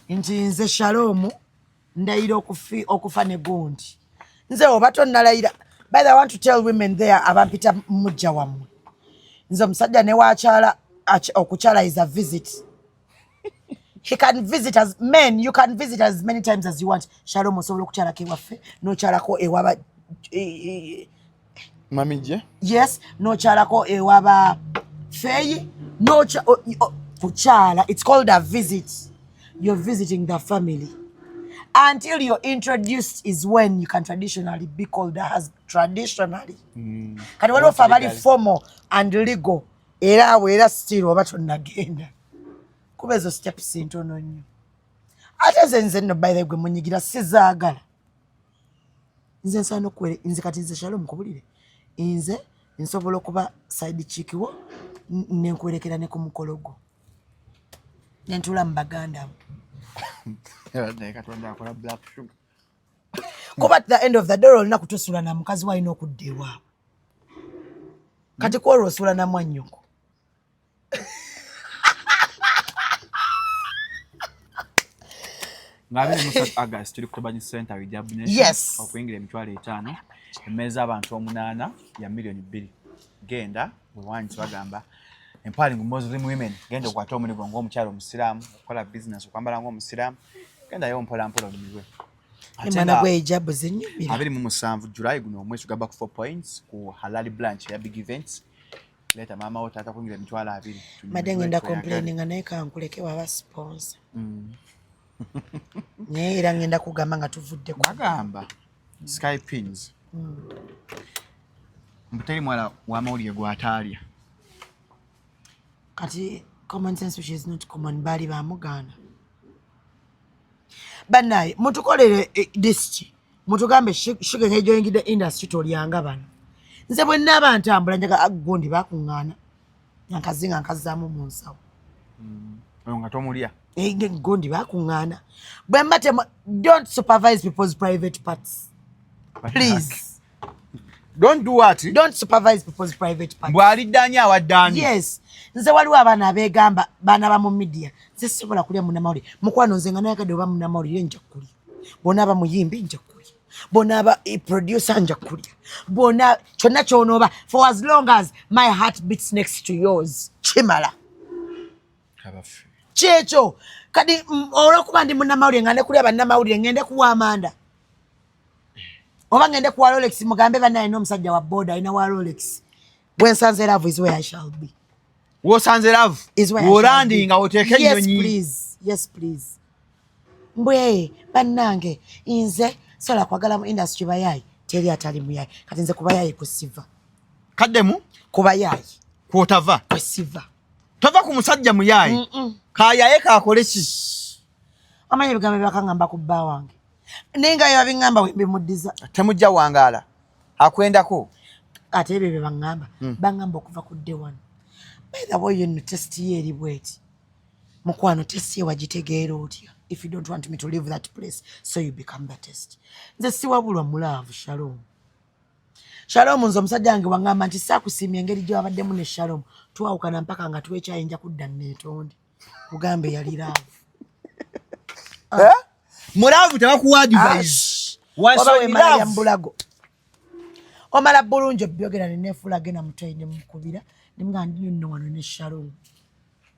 nti nze Shalomu ndayira okufa ne gundi. Nze oba tonnalayira, by the way, I want to tell women there abampita mujja wammwe, nze omusajja ne wakyala okukyala is a visit. He can visit as men, you can visit as many times as you want. Shalom, osobola okukyalako ewaffe, n'okyalako ewaba Mamije. Yes, n'okyalako ewaba feeyi, kukyala, it's called a visit. You're visiting the family until you're introduced is when you can traditionally be called a husband, traditionally. Kati waliwo fe abali formal and legal, era awo era still oba tonnagenda, kuba ezo steps ntono nnyo. Ate nze nno, by the way, gwe munyigira sizaagala. Nze nsobola nokuwere, nze kati nze Shalom nkubulire, nze nsobola okuba side chick wo, nenkuwerekera ne ku mukolo gwo, nentuula mu baganda bo. Naye Katonda akola black sugar. Kuba at the end of the day olunaku tosula na mukazi we, alina okudda ewaabwe. Kati kwolwo osula na mwannyoko. Nga 23 August tuli ku Tabanyi Center, Hijab Nation. Yes. Okuyingira 50,000, emmeeza abantu 8 ya 2 million. Genda wewanyi, bagamba empowering Muslim women. Genda okwate omuligo ng'omukyala omusiraamu, okukola business, okwambala ng'omusiraamu. Gendayo mpola mpola onyumirwe. Ate Mwana nga gwe, hijabu zinnyumira. 27 July guno omwezi gaba ku 4 points ku Halali branch ya Big Events. Leeta maama wo, taata, kuyingira 20,000. Mbadde ngenda complaininga, naye kankuleke waba sponsor. Naye era ngenda kugamba nga tuvudde ku Bagamba Skypins mbu teri mwala w'amawulire gw'ataalya. Kati common sense, which is not common, baali bamugaana. Bannaye mutukolere disiki, mutugambe shuga engeri gyoyingidde industry tolyanga bano. Nze bwe naaba ntambula njaga gundi bakuŋŋaana nga nkazi nga nkazaamu mu nsawo. Oyo nga tomulya. Gundi bakuŋŋaana bwe mba don't supervise people's private parts, please. Don't do what? Don't supervise people's private parts. Bw'alidde ani, awadde ani? Yes, nze waliwo abaana abeegamba baana ba mu media. Nze sisobola kulya munnamawulire. Mukwano, nze nga nayagadde oba munnamawulire nja kulya, bw'onaaba muyimbi nja kulya, bw'onaaba producer nja kulya, bwona kyonna kyonooba, for as long as my heart beats next to yours, kimala. Abaffe. Kyekyo. Kati olwokuba ndi munnamawulire nga nekulya bannamawulire, ngende kuwa amanda oba ngende kuwa Rolex, mugambe bannaye alina omusajja wa boda alina wa Rolex. Bwensanze love is where I shall be. Wosanze love. Is where I shall be. Wolandinga oteeke Yes, ennyonyi. please. Yes, please. Mbwe bannange, nze sola kwagala mu industry bayayi, teri atali muyayi. Kati nze kubayayi kusiva. Kaddemu. Kubayayi. Kwotava. Kwesiva. Tova ku musajja muyaayi kayaye kakole ki? Omanyi ebigambo byakangamba ku bba wange, naye nga babiŋŋamba wembimuddiza. Temujja wangaala akwendako. Ate ebyo bye baŋŋamba, baŋŋamba okuva ku day one. By the way, yonno test ye eri bweti, mukwano, test ye wagitegeera otya? If you don't want me to leave that place, so you become the test. Nze siwabulwa mu love. Shalom, Shalom, nze omusajja wange waŋŋamba nti saakusiimya engeri gye wabaddemu ne Shalom, twawukana mpaka nga twekyayinja kudda neetonde kugambe yali love. Eh? Mu love tebakuwa advice. Once Oba you're in wemala love. mbulago omala bulungi obyogera nenefuula genda mutoyi nemukubira nemugaa ndi nno wano ne Shalom.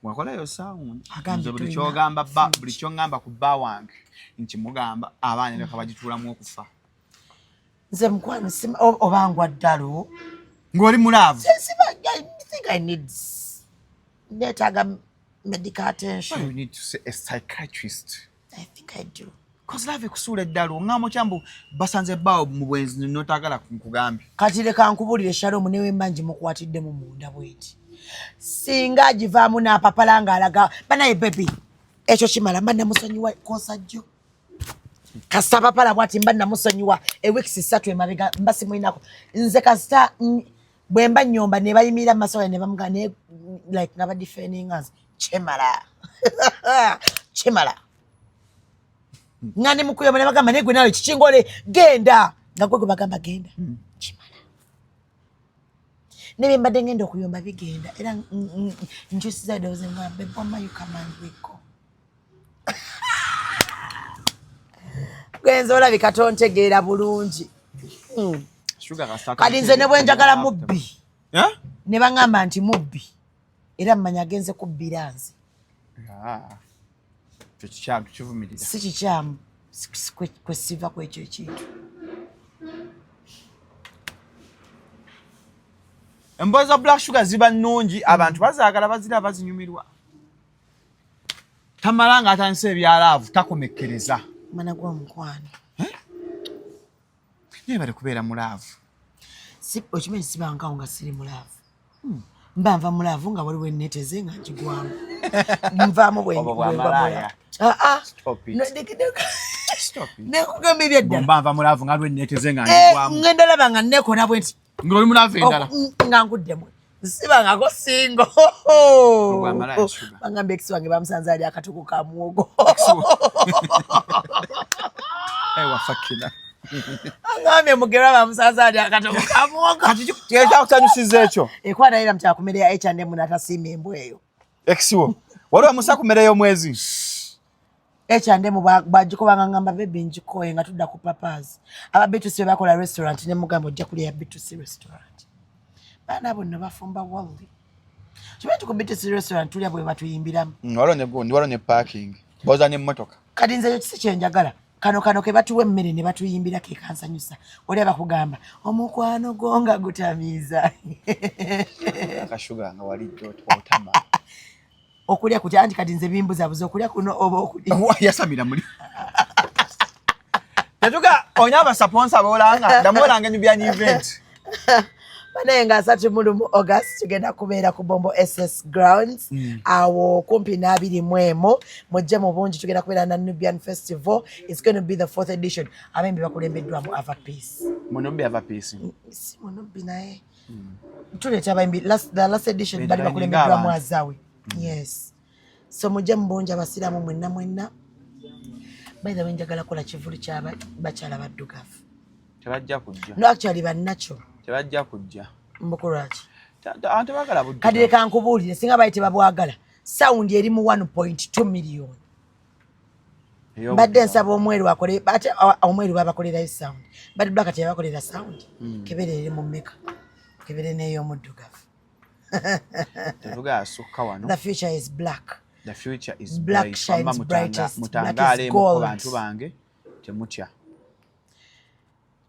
Wakolayo sound. Agambye Nze buli tolina kyogamba ba buli kyongamba ku bba wange nkimugamba, abaana leka bagituulamu okufa. Nze mukwano oba ngwa ddalo. Ng'oli mu love. Siba, I think I need, neetaaga medical attention. You need to see a psychiatrist. I think I do. Cause love ekusuula eddalu. Oŋŋamba otya mbu basanze bbaawo mu bwenzi n'otaagala nkugambye? Kati leka nkubulire, Shalom, newemba ngimukwatiddemu munda bweti, singa agivaamu n'apapala ng'alaga banaye baby, ekyo kimala, mba namusonyiwa kosa jjo. Kasita papala bwati mba namusonyiwa eweeks 3 emabega, mba simulinako. Nze kasita bwe mba nnyomba ne bayimirira mu maaso gange ne bamugaa ne like nga badefendinga nze, kyemala kimala nga ne mukuyomba ne bagamba naye gwe nawe kikingole genda, nga gwe gwe bagamba genda, kimala. Ne bye mbadde ngenda okuyomba bigenda era nkyusiza eddoboozi nga babe wamma, you come and we go. Gwenza olabika tontegeera bulungi. Sugar kasita. Kati nze ne bwe njagala mubbi, Eh? ne baŋŋamba nti mubbi, era mmanya agenze kubbira nze. Ah. Ekyo kikyamu, tukivumirira. Si kikyamu. Kwe siva ku ekyo ekintu. Emboozi za Black Sugar ziba nnungi, abantu bazaagala, bazira bazinyumirwa. Tamala ng'atandise ebya love takomekkereza. Mwana gw'omukwano. Naye bali kubeera mu love. Okimanyi sibangawo nga siri mu love. Mba nva mu love nga waliwo enneeteze nga ngigwamu, nvaamu bwe Obwo bwe ngwa mu bwamalaaya. love. Ah, ah. Stop it. No, Stop it. Nekugamba ebyeddala. Bw'omba nva mu love nga lwenneeteze nga Eh, ngigwamu. ngenda laba nga neekona bwe nti Ng'oli mu love endala. Nga nguddemu, sibangako single. Obwamalaaya, Sugar. Bagamba ex wange bamusanze ali akatuku ka muwogo. Eh, wafakina. Agambye mugerwa bamusanze ali akatuku ka muwogo. Kati ekyakusanyusiza ekyo? Ekwana era mukyakumere ya H&M n'atasiima embwa eyo. Ex wo waliwo amusa ku mmere y'omwezi? H&M bagikobanga ngamba baby ngikoye nga tudda ku papas aba B2C be bakola restaurant, ne mugamba ojja kulya ya B2C restaurant, baana bonna bafumba walli. Kimanyi nti ku B2C restaurant tulya bwe batuyimbiramu. Waliwo ne gundi, waliwo ne parking, boza n'emmotoka. Kati nze ekyo kisi kyenjagala, kano ke batuwa emmere ne batuyimbira ke kansanyusa. Oli abakugamba omukwano gwo nga gutamiiza. Akashuga nga walidde otama. Okulya kutya? Anti kati nze bimbuzabuza, okulya kuno oba okulya. Yasamira muli tetuga olina abasponsor bolanga ddamu olanga Nubian event. Banaye nga 31 August tugenda kubeera ku Bombo SS Grounds, awo kumpi n'21. Mujje mu bungi, tugenda kubeera na Nubian Festival. It's going to be the fourth edition. Abembi bakulembeddwamu Ava Peace. Munubbi Ava Peace? Si munubbi, naye tuleeta abayimbi. The last edition bali Beera bakulembeddwamu abantu. Azawi. Yes, so mujje mu bungi abasiraamu mwenna mwenna. By the way, njagala kola kivulu kyabakyala baddugavu. Tebajja kujja. No, actually bannakyo. Tebajja kujja. Mbukulwaki? Abantu tebagala buddugavu. Kati leka nkubuulire, singa bali tebabwagala, sound eri mu 1.2 million. Mbadde nsaba omweru akole, ate omweru babakolerayo sound, but black teyabakolera sound. Kebere eri mu mmeka? Kebere n'ey'omuddugavu. Tetuga asukka wano. The future is black. The future is Black bright. shines Wamma brightest. Black is mutangaale gold. bantu bange, temutya.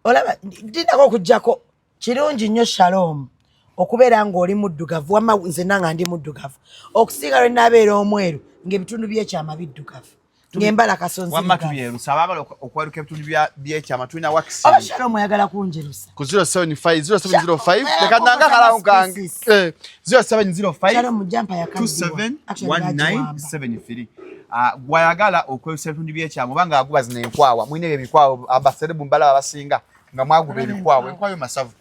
Olaba ndinako okugjako kirungi nnyo, Shalom, okubeera ng'oli muddugavu. Wamma nze nanga ndi muddugavu okusinga lwe naabeera omweru ng'ebitundu by'ekyama biddugavu, ng'embala Wamma kasonzirigavu. tubyerusa. Abaagala okwaluka ebitundu by'ekyama tulina wax. Oba Shalom oyagala kunjerusa? Ku 075 0705. Eh, Leka nanga akalamu kange. Species. 0705 Shalom jampa yakaddiwa. Actually, bagiwamba. 271973. Ah, gwayagala okwerusa ebitundu by'ekyama oba nga aguba zino enkwawa, mulina ebyo ebikwawa, abaserebu mbalaba abasinga nga mwaguba ebikwawa, enkwawa masavu,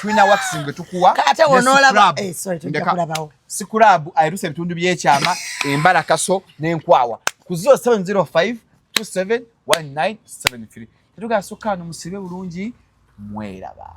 tulina waxing gwe tukuwa. Ate ne wonoolaba scrub. Eh, sorry, tujja Ndeka. kulabawo. Scrub ayirusa ebitundu by'ekyama, embalakaso n'enkwawa ku 0705 271973. Tetugasukka wano, musibe bulungi, mweraba.